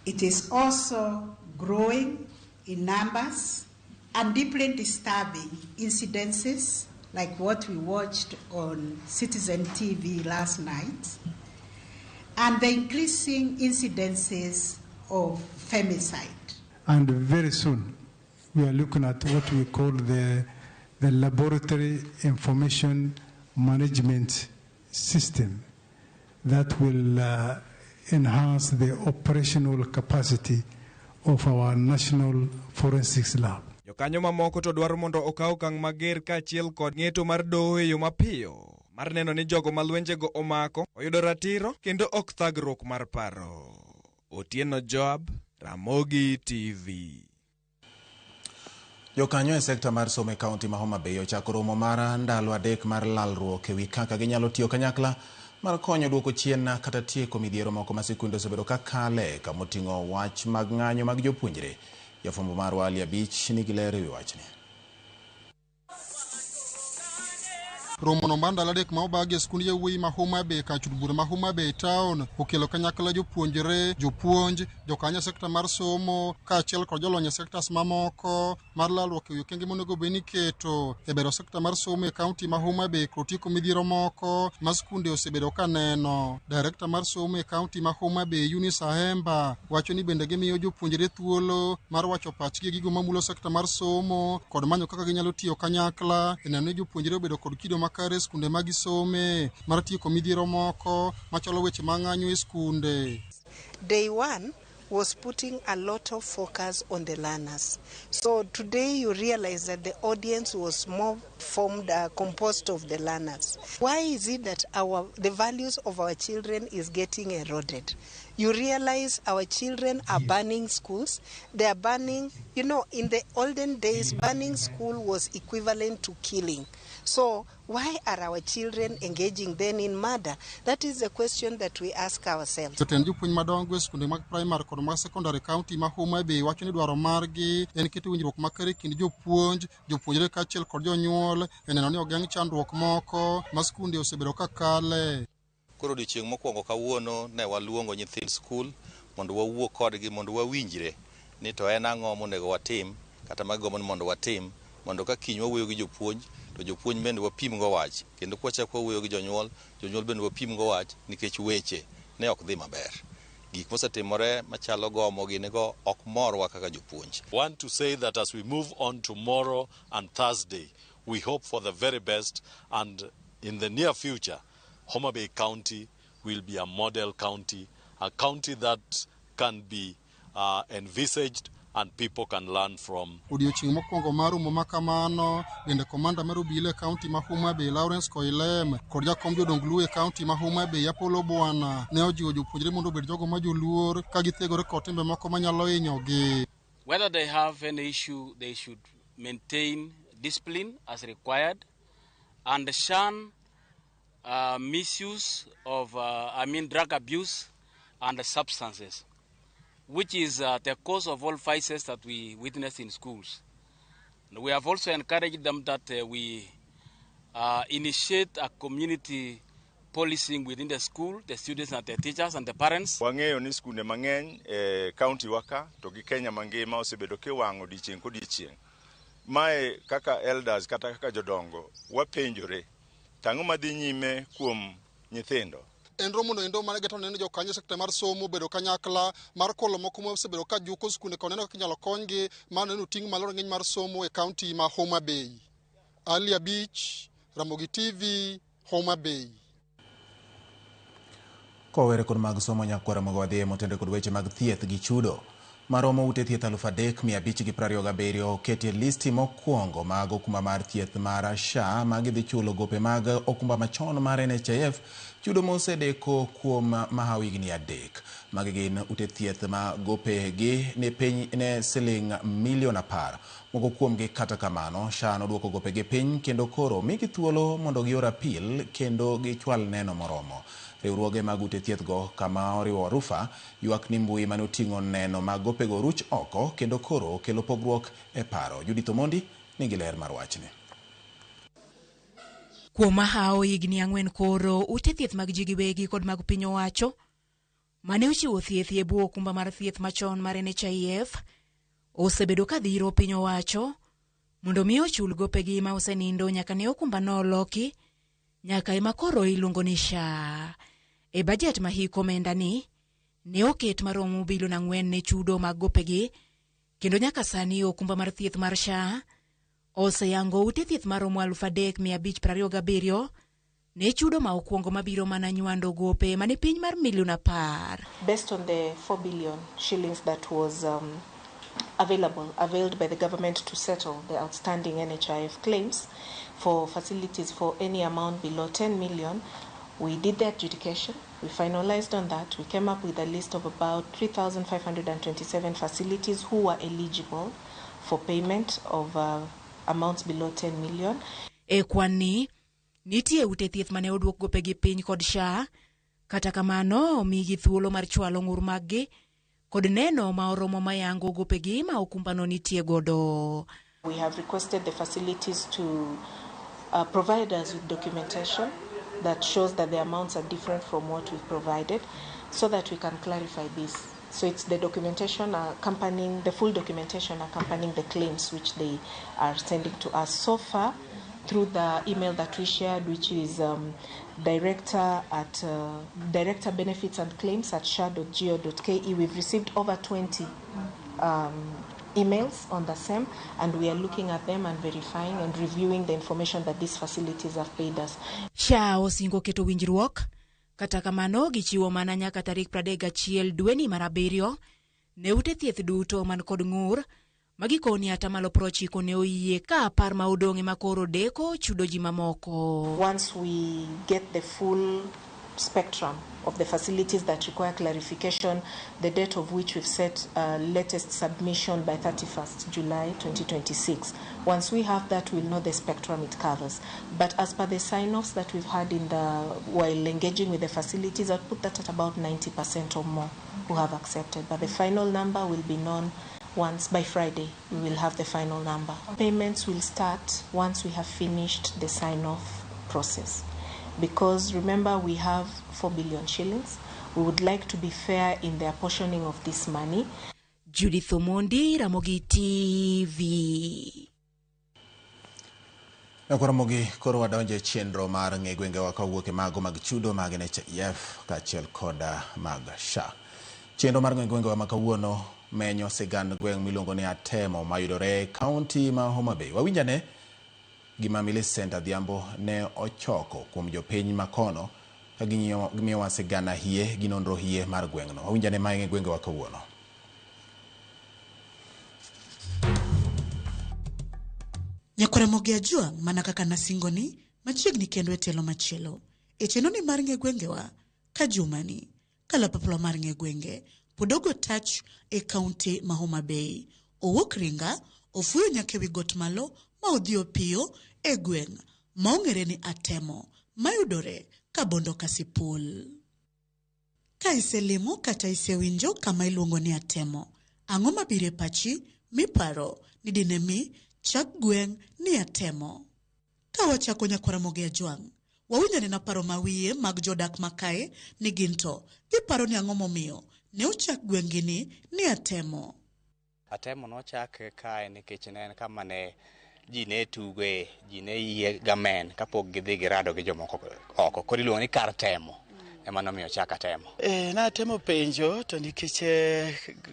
It is also growing in numbers and deeply disturbing incidences like what we watched on Citizen TV last night, and the increasing incidences of femicide. And very soon, we are looking at what we call the laboratory information management system that will enhance the operational capacity of our national forensics lab. Jokanyo mamoko to dwaro mondo okaw okang' mager kaachiel kod ng'eto mar doho e yo mapiyo mar neno ni jogo ma lwenjego omako oyudo ratiro kendo ok thagruok mar paro. Otieno Joab, Ramogi TV. Jokanyo e sekta mar somo e kaunti ma Homa Bay ochako romo mar ndalo 3 mar lalruok ewi kaka ginyalo tiyo kanyakla mar konyo duoko chien kata tieko midhiero moko ma sikunde osebedo ka kale kamoting'o wach mag ng'anyo mag jopuonjre. Jafwambo marwa Ali Abich nigi ler ewi wachni. Romono mar ndalo 3 ma obagi e skund yawuoyi ma Homa Bay kar chud bura ma Homa Bay town okelo kanyakla jopuonjre, jopuonj, jokanyo e sekta mar somo kaachiel kod jolony e sektas mamoko mar lalruok ewi okenge monego bed ni iketo e bero sekta mar somo e kaunti ma Homa Bay kod tieko midhiero moko ma skunde osebedo ka neno. Direkta mar somo e kaunti ma Homa Bay Eunice Ahemba wacho ni bende gimiyo jopuonjre thuolo mar wacho pachgi e gigo mamulo sekta mar somo kod manyo kaka ginyalo tiyo kanyakla e neno ni jopuonjre obedo kod kido makare skunde ma gisome mar tieko midhiero moko machalo weche ma ng'anyo e skunde. Day one was putting a lot of focus on the learners. So today you realize that the audience was more formed, composed of the learners. Why is it that the values of our children is getting eroded? You realize our children are burning schools. They are burning, you know, in the olden days, burning school was equivalent to killing. So why are our children engaging then in murder? That is the question that we ask ourselves. Jotend jopuonj madongo e skunde mag primary kod mag secondary county ma Homa Bay wacho ni dwaro margi en keto winjruok makare e kind jopuonj, jopuonjre kaachiel kod jonyuol e neno ni ogeng' chandruok moko ma skunde osebedo ka kale. Koro odiochieng' mokwongo kawuono ne waluongo nyithind skul mondo wawuo kodgi mondo wawinjre ni to en ang'o monego watim kata magombo ni mondo watim mondo ka kiny wawuoyo gi jopuonj to jopuonj bende wapim go wach kendo kwachako wawuoyo gi jonyuol, jonyuol bende wapim go wach nikech weche ne ok dhi maber. Gik mosetimore machalo gomo gini go ok morwa kaka jopuonj. Want to say that as we move on tomorrow and Thursday, we hope for the very best, and in the near future, Homa Bay County will be a model county, a county that can be envisaged and people can learn from. Odiochieng' mokwongo mar romo ma kamano bende komanda mar obila e kaunti ma Homa Bay Lawrence Koilem kod jakom jodong Luo e kaunti ma Homa Bay Apollo Bwana ne ojiwo jopuonjre mondo obed jogo ma joluor ka githegore kod timbe moko manyalo hinyogi. Whether they have any issue, they should maintain discipline as required and shun misuse of drug abuse and substances, which is the cause of all vices that we witness in schools. And we have also encouraged them that we initiate a community policing within the school, the students and the teachers and the parents. Wang'eyo ni skunde mang'eny e kaunti wa ka to gi Kenya mangima osebedo kiwang'o odiechieng' kodiechieng'. Mae kaka elders kata kaka jodongo wapenjore tang'o madhi nyime kuom nyithindo. En romo no endo mane geto neno jokanyo sekta mar somo bedo kanyakla mar kolo moko mosebedo ka juko skunde kod neno kaka inyalo konygi mar neno ting' malo rang'iny mar somo e kaunti ma Homa Bay. Ali Abich, Ramogi TV, Homa Bay. Kowere kod mag somo nyakwara mogo wadhi motenore kod weche mag thieth gi chudo. Maromo ute thieth 3527 oketi e listi mokwongo mag okumba mar thieth mar SHA ma gidhi chulo gope mag okumba machon mar NHIF chudo mosedeko kuom mahawo higni 3. Magi gin ute thieth ma gope gi ni piny ne siling milion 10. Moko kuomgi kata kamano SHA noduoko gopegi piny kendo koro migi thuolo mondo gior apil kendo gichwal neno moromo. Riwruoge mag ute thieth go kama oriwo Rufa ywak ni mbui mane oting'o neno mag gopego ruch oko kendo koro kelo pogruok e paro. Judith Omondi nigi ler mar wachni. Kuom mahawo higni 4 koro ute thieth mag ji giwegi kod mag piny owacho mane ochiwo thieth e bwo okumba mar thieth machon mar NHIF osebedo ka dhiro piny owacho mondo mi ochul gopegi ma osenindo nyaka ne okumba no oloki nyaka ema koro iluongo ni SHA. E bajet ma hik omenda ni ne oket maromo bilion 4 ne chudo mag gopegi kendo nyaka sani okumba mar thieth mar SHA oseyango ute thieth maromo 3527 ne chudo ma okwongo mabiro mana nywando gope mane piny mar milion 10. Based on the 4 billion shillings that was availed by the government to settle the outstanding NHIF claims for facilities for any amount below 10 million, we did the adjudication, we finalized on that, we came up with a list of about 3,527 facilities who were eligible for payment of amounts below 10 million. E kwan ni, nitie ute thieth mane oduok gopegi piny kod SHA, kata kamano omigi thuolo mar chwalo ng'ur maggi kod neno ma oromo mayango gopegi ma okumbano nitie godo. We have requested the facilities to provide us with documentation that shows that the amounts are different from what we've provided so that we can clarify this. So it's the documentation accompanying, the full documentation accompanying the claims which they are sending to us. So far, through the email that we shared, which is director benefits and claims at sha.go.ke, we've received over 20 emails on the same, and we are looking at them and verifying and reviewing the information that these facilities have paid us. SHA osingo keto winjruok, kata kamano gichiwo mana nyaka tarik 31 dweni mar 7 ne ute thieth duto man kod ng'ur magikoni atamalo 90 ne oyie ka 10 ma odong' ema koro deko chudo ji mamoko. Once we get the full spectrum of the facilities that require clarification, the date of which we've set latest submission by 31st July 2026. Once we have that, we'll know the spectrum it covers. But as per the sign-offs that we've had in the while engaging with the facilities, I'd put that at about 90% or more who have accepted. But the final number will be known once by Friday. We will have the final number. Payments will start once we have finished the sign-off process. Because remember, we have 4 billion shillings. We would like to be fair in the apportioning of this money. Judith Omondi, Ramogi TV. Ramogi koro wadonje chenro mar ng'e gwengewa kawuok e mago mag chudo mag NHIF kaachiel koda mag SHA. Chenro mar ng'e gwengewa ma kawuono menyo sigand gweng' miluongo ni Atemo mayudore e kaunti ma Homa Bay. Wawinjane gima Millicent Adhiambo ne ochoko kuom jopiny makono ka gimiyowa sigana hie gi nonro hie mar gweng'no. Wawinjane mae ng'e gwengewa kawuono. Nyakwaramogi Ajwang' mana kaka nasingoni machiegni kendo e tielo machielo. E chenroni mar ng'e gwengewa ka jumani kalapapla mar ng'e gwenge pod ogo tach e kaunti ma Homa Bay. Owuok Ringa, ofuyo nyaka ewi got malo ma odhi opiyo e gweng' ma ong'ere ni Atemo mayudore Kabondo Kasipul. Ka iselimo kata isewinjo kama iluongo ni Atemo, ang'o mabiro e pachi miparo ni dine mi chak gweng' ni Atemo? Ka wachako Nyakwaramogi Ajwang', Wawinjo anena paro ma wiye mag jodak ma kae ni gin to giparo ni ang'o momiyo ne ochak gweng'gi ni Atemo. Atemo nochak kae nikech ne en kama ne ji ne tugoe, ji ne yie gamen kapok gidhi girado gi jomoko oko. Koro iluongo ni kar temo. Ema nomiyo ochak Atemo. Natemo penjo to nikech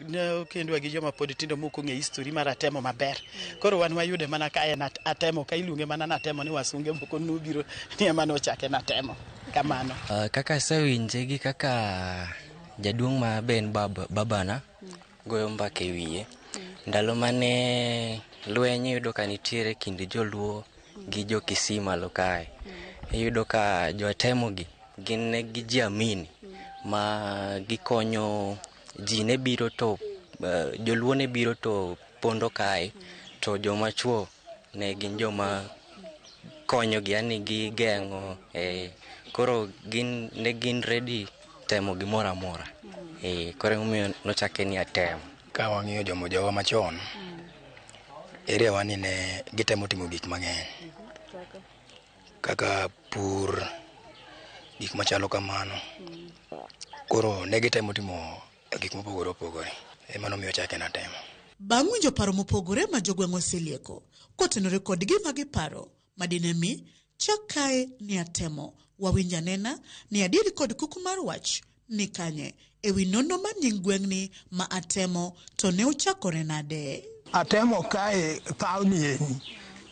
ne okendwa gi joma pod tindo mok ong'e history mar Atemo maber. Koro wan wayude mana ka en Atemo, ka iluonge mana Natemo ni wasunge moko nobiro ni ema nochake Natemo. Kamano. Kaka asewinje gi kaka jaduong' ma be en babana goyo mbaka e wiye. Ndalo mane lweny iyudo ka nitiere kind joluo gi jo Kisii malo kae. Iyudo ka jo Atemo gi gin ne gijiamini ma gikonyo ji ne biro to joluo ne biro to pondo kae to joma chuo ne gin joma konyogi yani gigeng'o koro gin ne gin ready temo gimoro amora. Koro emomiyo nochake ni Atemo. Ka wang'iyo jowa machon, area wa ni ne gitemo timo gik mang'eny kaka pur, gik machalo kamano. Koro ne gitemo timo gik mopogore opogore. Ema nomiyo ochake Natemo. Bang' winjo paro mopogore ma jogweng' oselieko kotenore kod gima giparo madine mi chak kae ni Atemo, wawinj anena ni adieri kod kuku mar wach ni kanye ewi nonro mar nying gweng'ni ma Atemo to ne ochakore nade. Atemo kae paw ni eni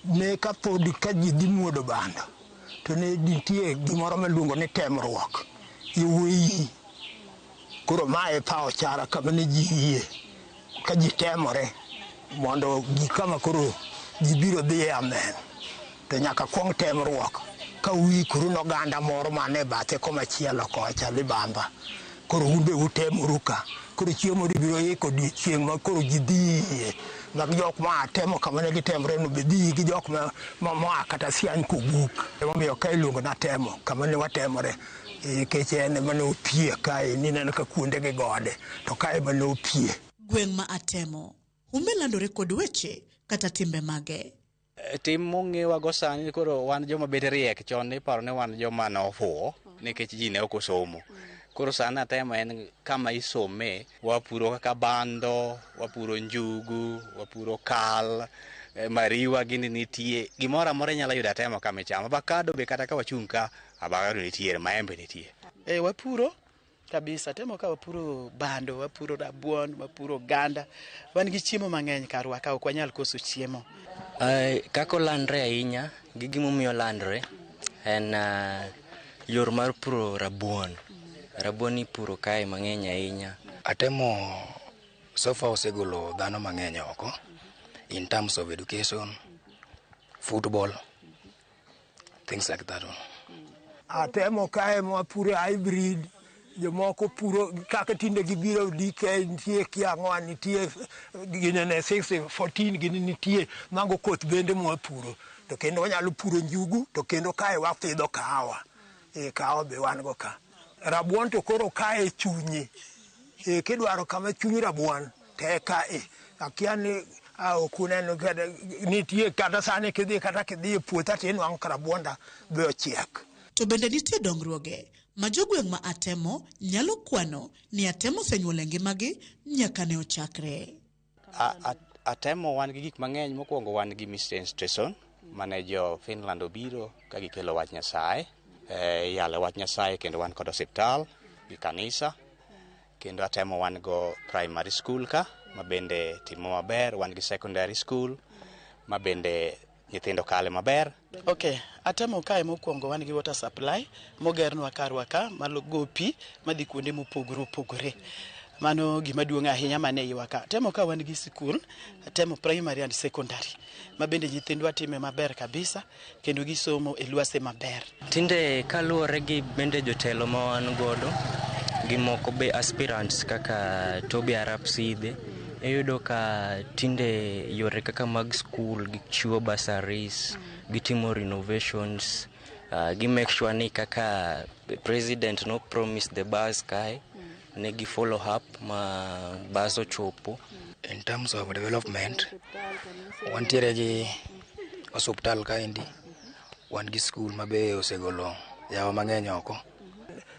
ne kapod ka ji dhi muodo bando to ne nitie gimoro miluongo ni temruok yowuoyi. Koro mae paw chara kama ne ji yie ka ji temore mondo gik kama koro ji biro dhi e amen to nyaka kuong temruok ka uikoru noganda moro man e bathe komachielo kocha libamba. Koro un be utemoru ka. Koro chiemo ibiro iko odiochieng' ma koro ji dhiye mag jok ma Atemo kama ne gitemre no be dhi gi jok ma moa kata Siany kobuk. Emomiyo ka iluongo ni Atemo kama ne watemore nikech en ema ne opie kae nineno ka kuonde gi gode to kae ema ne opie. Gweng' ma Atemo humbe landore kod weche kata timbe mage. Tim mong'ewago sani koro wan joma bet riek, chon iparo ni wan joma nofuwo nikech ji ne ok osomo. Koro sani Atemo en kama isome, wapuro kaka bando, wapuro njugu, wapuro kal, mariwa gini nitie, gimoro amora inyalo yudo Atemo kama ichamo. Avocado be kata ka wachung' ka, avocado nitiere, maembe nitie. Wapuro kabisa, Atemo ka wapuro bando, wapuro rabuon, wapuro oganda. Wan gi chiemo mang'eny karwa ka ok wanyal koso chiemo. Kaka olandre ahinya gi gimomiyo olandre en yor mar puro rabuon. Rabuon ipuro kae mang'eny ahinya. Atemo so far osegolo dhano mang'eny oko in terms of education, football, things like that. Atemo kae mwapuro hybrid, jomoko puro kaka tinde gibiro DK nitie kia ang'owa nitie ginene 6 14 gini nitie mago koth bende mwapuro to kendo wanyalo puro njugu to kendo kae wapidho kahawa. Kahawa be wan go ka. Rabuon to koro kae chunye. Kidwaro kama chuny rabuon to e kae. Akia ni ok uneno kata nitie kata sani kidhi kata kidhi e puotha tinwang'o ka rabuonda be ochiek. To bende nitie dongruoge ma jogweng' ma Atemo nyalo kwano ni Atemo osenyuolo e ngimagi nyaka ne ochakre. Atemo wan gi gik mang'eny. Mokwongo wan gi mission station mane jo Finland obiro ka gikelo wach Nyasaye. Yalo wach Nyasaye kendo wan kod osiptal gi kanisa. Kendo Atemo wan go primary school ka ma bende timo maber. Wan gi secondary school ma bende nyithindo kale maber. Ok, Atemo kae mokwongo wan gi water supply mogernwa karwa ka mago pi madhi kuonde mopogore opogore. Mano gima duong' ahinya mane iwa ka. Atemo ka wan gi sikul, Atemo primary and secondary, ma bende nyithindwa time maber kabisa kendo gisomo e lwase maber. Tinde kaluwore gi bende jotelo ma wan godo gi moko be aspirants kaka Toby Arap Sidhe, iyudo ka tinde yore kaka mag skul gichiwo bursaries, gitimo renovations, gi make sure ni kaka president no promise the bus kae, ne gi follow up ma bus ochopo. In terms of development, wantiere gi osuptal kaendi, wan gi skul ma be osegolo yawa mang'eny oko.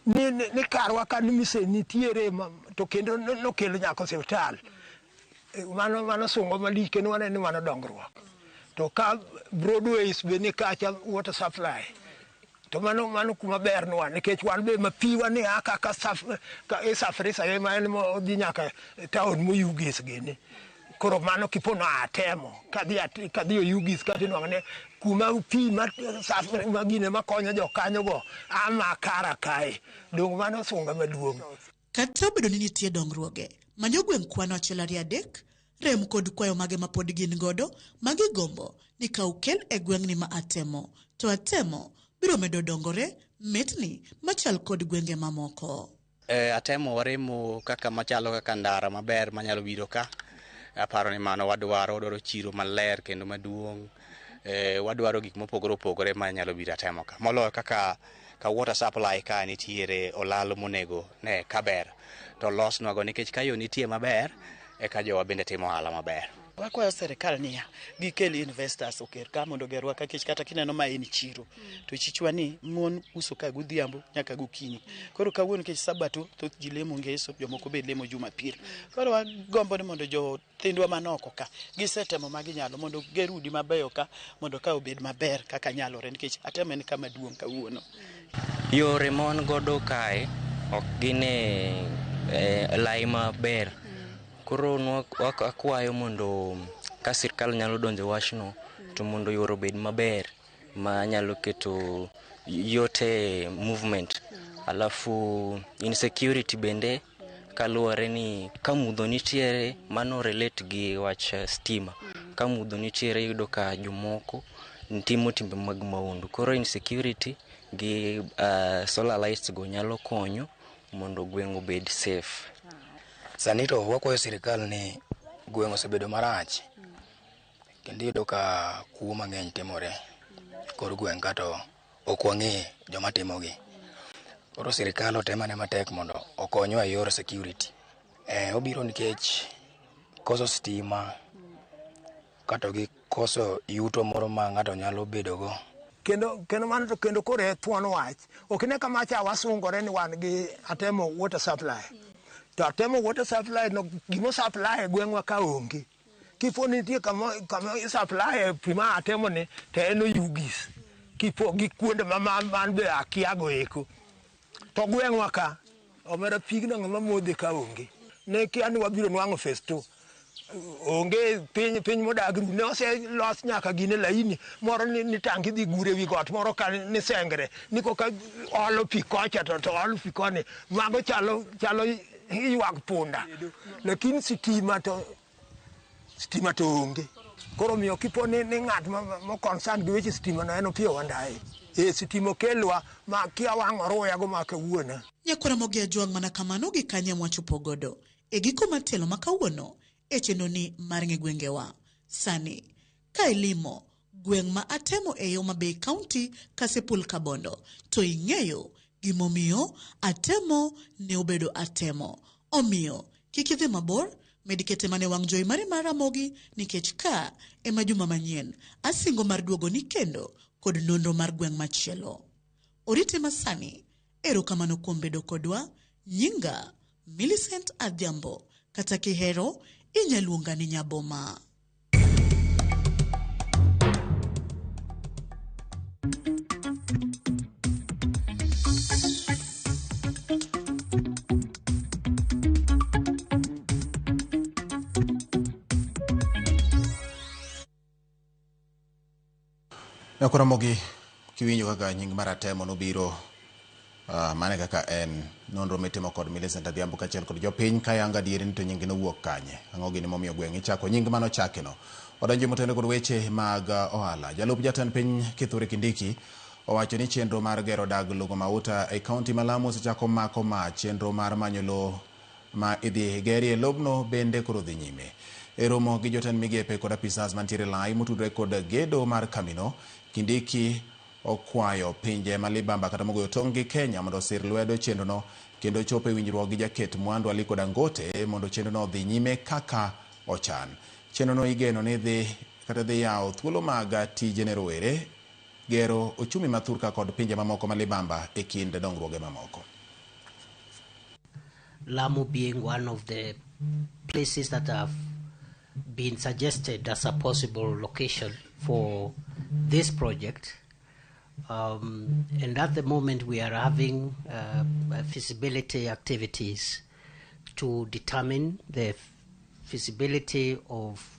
Ni karwa ka ni mise nitiere to kendo nokelo nyaka osiptal. Mano sungo malich kendo waneno ni mano dongruok. To ka Broadways be ni kacha water supply. To mano kuma ber nwa nikech wan be ma pi wan a kaka isafirisa ema en modhi nyaka town moyugis gini. Koro mano kipono atemo kadhi oyugis kata inwang'o ne kuma pi ma gine makonyo jokanyogo ama kara kae. Dong' mano sunga maduong'. Kata obedo ni nitie dongruoge, ma jogweng' kwano 1 2 3 rem kod kwayo mage ma pod gin godo ma gigombo ni ka okel e gweng'ni ma Atemo to Atemo biro medo dongore mitni machal kod gwenge mamoko. Atemo waremo kaka machalo kaka ndara maber manyalo biro ka. Aparo ni mano wadwaro chiro maler kendo maduong'. Wadwaro gik mopogore opogore manyalo biro Atemo ka. Moloyo kaka ka water supply ka nitiere olalo monego ne kaber to losnwago nikech ka yo nitie maber eka jowa bende timo ohala maber. Wakwayo sirikal niya gikel investors oker ka mondo ogerwa ka kech kata kineno ma en chiro to chichwa ni mon uso ka godhiambo nyaka gokinyi. Koro kawuono nikech sabato thoth ji lemo ngeso jomoko be lemo Jumapil. Koro wagombo ni mondo jothindwa manoko ka gisetemo ma ginyalo mondo ger udi mabeyo ka mondo ka obed maber kaka nyalore nikech Atemo en kama duong' kawuono. Yore mon godo kae ok gin e lai maber. Koro akwayo mondo ka sirkal nyalo donjo wachno to mondo yore obed maber ma nyalo keto yote movement. Alafu insecurity bende kaluwore ni ka mudho nitiere mano relate gi wach stima. Ka mudho nitiere iyudo ka jomoko timo timbe mag maundu. Koro insecurity gi solar lights go nyalo konyo mondo gweng' obed safe. Sani to wakwayo sirikal ni gweng' osebedo marach kendo iyudo ka kuo mang'eny timore kor gweng' kato ok wang'e joma timogi. Koro sirikal otemane matek mondo okonywa e yor security. Obiro nikech koso stima kato gi koso yuto moro ma ng'ato nyalo bedogo. Kendo mano to kendo koro e thuon wach. Ok ine kama cha wasungore ni wan gi Atemo water supply. To Atemo water supply no gimo supply e gweng'wa ka onge. Kipo nitie kama supply pi ma Atemo ni to en oyugis. Kipo gi kuonde ma man be akiago eko. To gweng'wa ka omera pigno ng'ama modhe ka onge. Ne kia ni wabiro nwang'o phase 2. Onge piny modag ru ne oselos nyaka gine laini moro ni tangi dhi gure wi got moro ka ni sengre ni koka olo pi kocha to olo pi koni mago chalo ywak punda. Lakini sitima to onge. Koro miyo kipo ni ng'at mo concern gi weche sitima no en opiyo wandaye. Sitima okelwa ma kia wang' oruya go ma kawuono. Nyakwara Mogi Ajwang' mana kamano gi kanye mwachopo godo e giko mar tielo ma kawuono e chenro ni mar ng'e gwengewa. Sani ka ilimo gweng' ma Atemo e Homa Bay County Kasipul Kabondo to ing'eyo gimomiyo Atemo ne obedo Atemo. Omiyo kik idhi mabor, med kete mane wang' jowi mari mar Ramogi nikech ka ema juma manyien asingo mar duogo ni kendo kod nonro mar gweng' machielo. Orite masani, erokamano kuom bedo kodwa. Nyinga Millicent Adhiambo, kata kihero inyaluonga ni Nyaboma. Nyakwara kiwinjo kaka nying mar Atemo nobiro mane kaka en nonro mitimo kod Millicent Adhiambo kaachiel kod jopiny kayanga adieri ni to nying nowuok kanye. Ang'o gini momiyo gweng' ichako nying manochakeno. Wadonjo motende kod weche mag ohala. Jalup jatend piny Kithure Kindiki owacho ni chenro mar gero dag lugo mauta e kaunti ma Lamu osechako mako mach. Chenro mar manyo lowo ma idhi gerie lobno bende koro dhi nyime. E romo gi jotend migepe kod apisas mantiere lai motudore kod gedo mar kamino, Kindiki okwayo pinje ma libamba kata mogoyo tong' gi Kenya mondo osir lwedo chenrono kendo chopo e winjruok gi jaket mwandu Aliko Dangote mondo chenrono odhi nyime kaka ochan. Chenrono igeno ni dhi yawo thuolo mag tije ne rowere gero ochumi ma thurka kod pinje mamoko ma libamba e kind dongruoge mamoko. Lamu being one of the places that have been suggested as a possible location for this project. And at the moment we are having feasibility activities to determine the feasibility of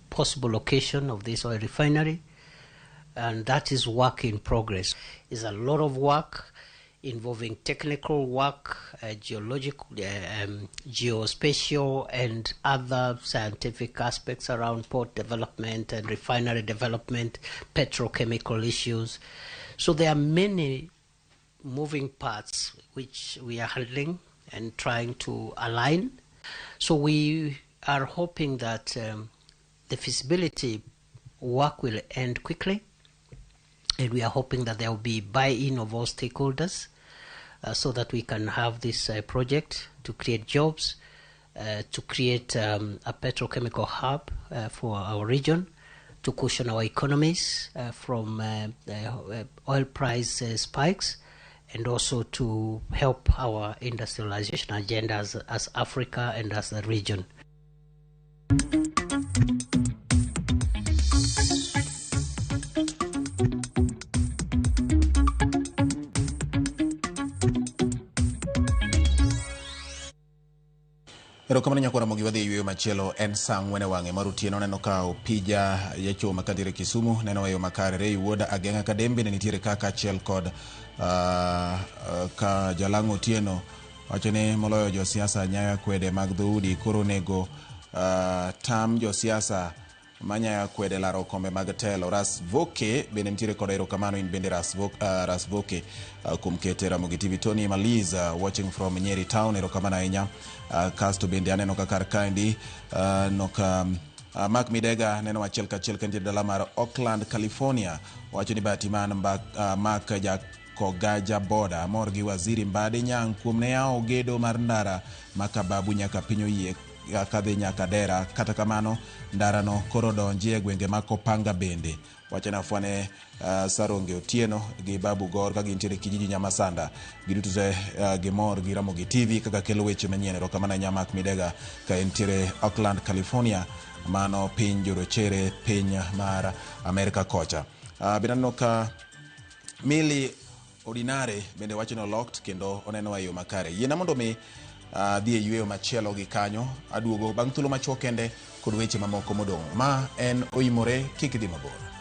possible location of this oil refinery, and that is work in progress. It's a lot of work involving technical work, geological, geospatial, and other scientific aspects around port development and refinery development, petrochemical issues. So there are many moving parts which we are handling and trying to align. So we are hoping that the feasibility work will end quickly, and we are hoping that there will be buy-in of all stakeholders so that we can have this project to create jobs, to create a petrochemical hub for our region, to cushion our economies from oil price spikes, and also to help our industrialization agenda as Africa and as a region. Erokamano nyakwa Ramogi, wadhi e yweyo machielo. En saa 4 e wang'e mar otieno. Neno ka Opija Yachoma kantiere Kisumu neno e yo makare. Rei Wuod Ageng'a Kadembe ne nitiere ka kaachiel kod ka Jalang'o Otieno wacho ni moloyo josiasa nyayo akwede mag dhoudi koro onego tam josiasa manyayo akwede laro kombe mag telo. Ras Voke bende nitiere kod erokamano in bende Ras Voke kuom kete Ramogi TV. Tony Maliza watching from Nyeri Town, erokamano ahinya. Kasto bende aneno ka kar kaendi noka Mark Midega neno achiel kachiel ka nitiere dala mar Oakland, California. Wacho ni bahati man Mark Jakogaja Boda amor gi Waziri Mbadi Nyang' kuom ne yawo gedo mar ndara ma Kababu nyaka piny oyie kadhi nyaka Dera. Kata kamano ndarano koro donji e gwenge ma Kopanga bende. Wacho ni afwane Saronge Otieno gi Babu Gor ka gintiere kijiji Nyamasanda. Giduto te gimor gi Ramogi TV kaka kelo weche manyien. Erokamano ahinya Mark Midega ka entiere Oakland, California, mano piny jorochere piny mar Amerika kocha. Bende aneno ka Mili Ordinare bende wacho ni olocked kendo oneno e yo makare. Yiena mondo mi dhi e yweyo machielo gi kanyo, aduogo bang' thuolo machuok kende kod weche mamoko modong'. Ma en Oimore, kik idhi mabor.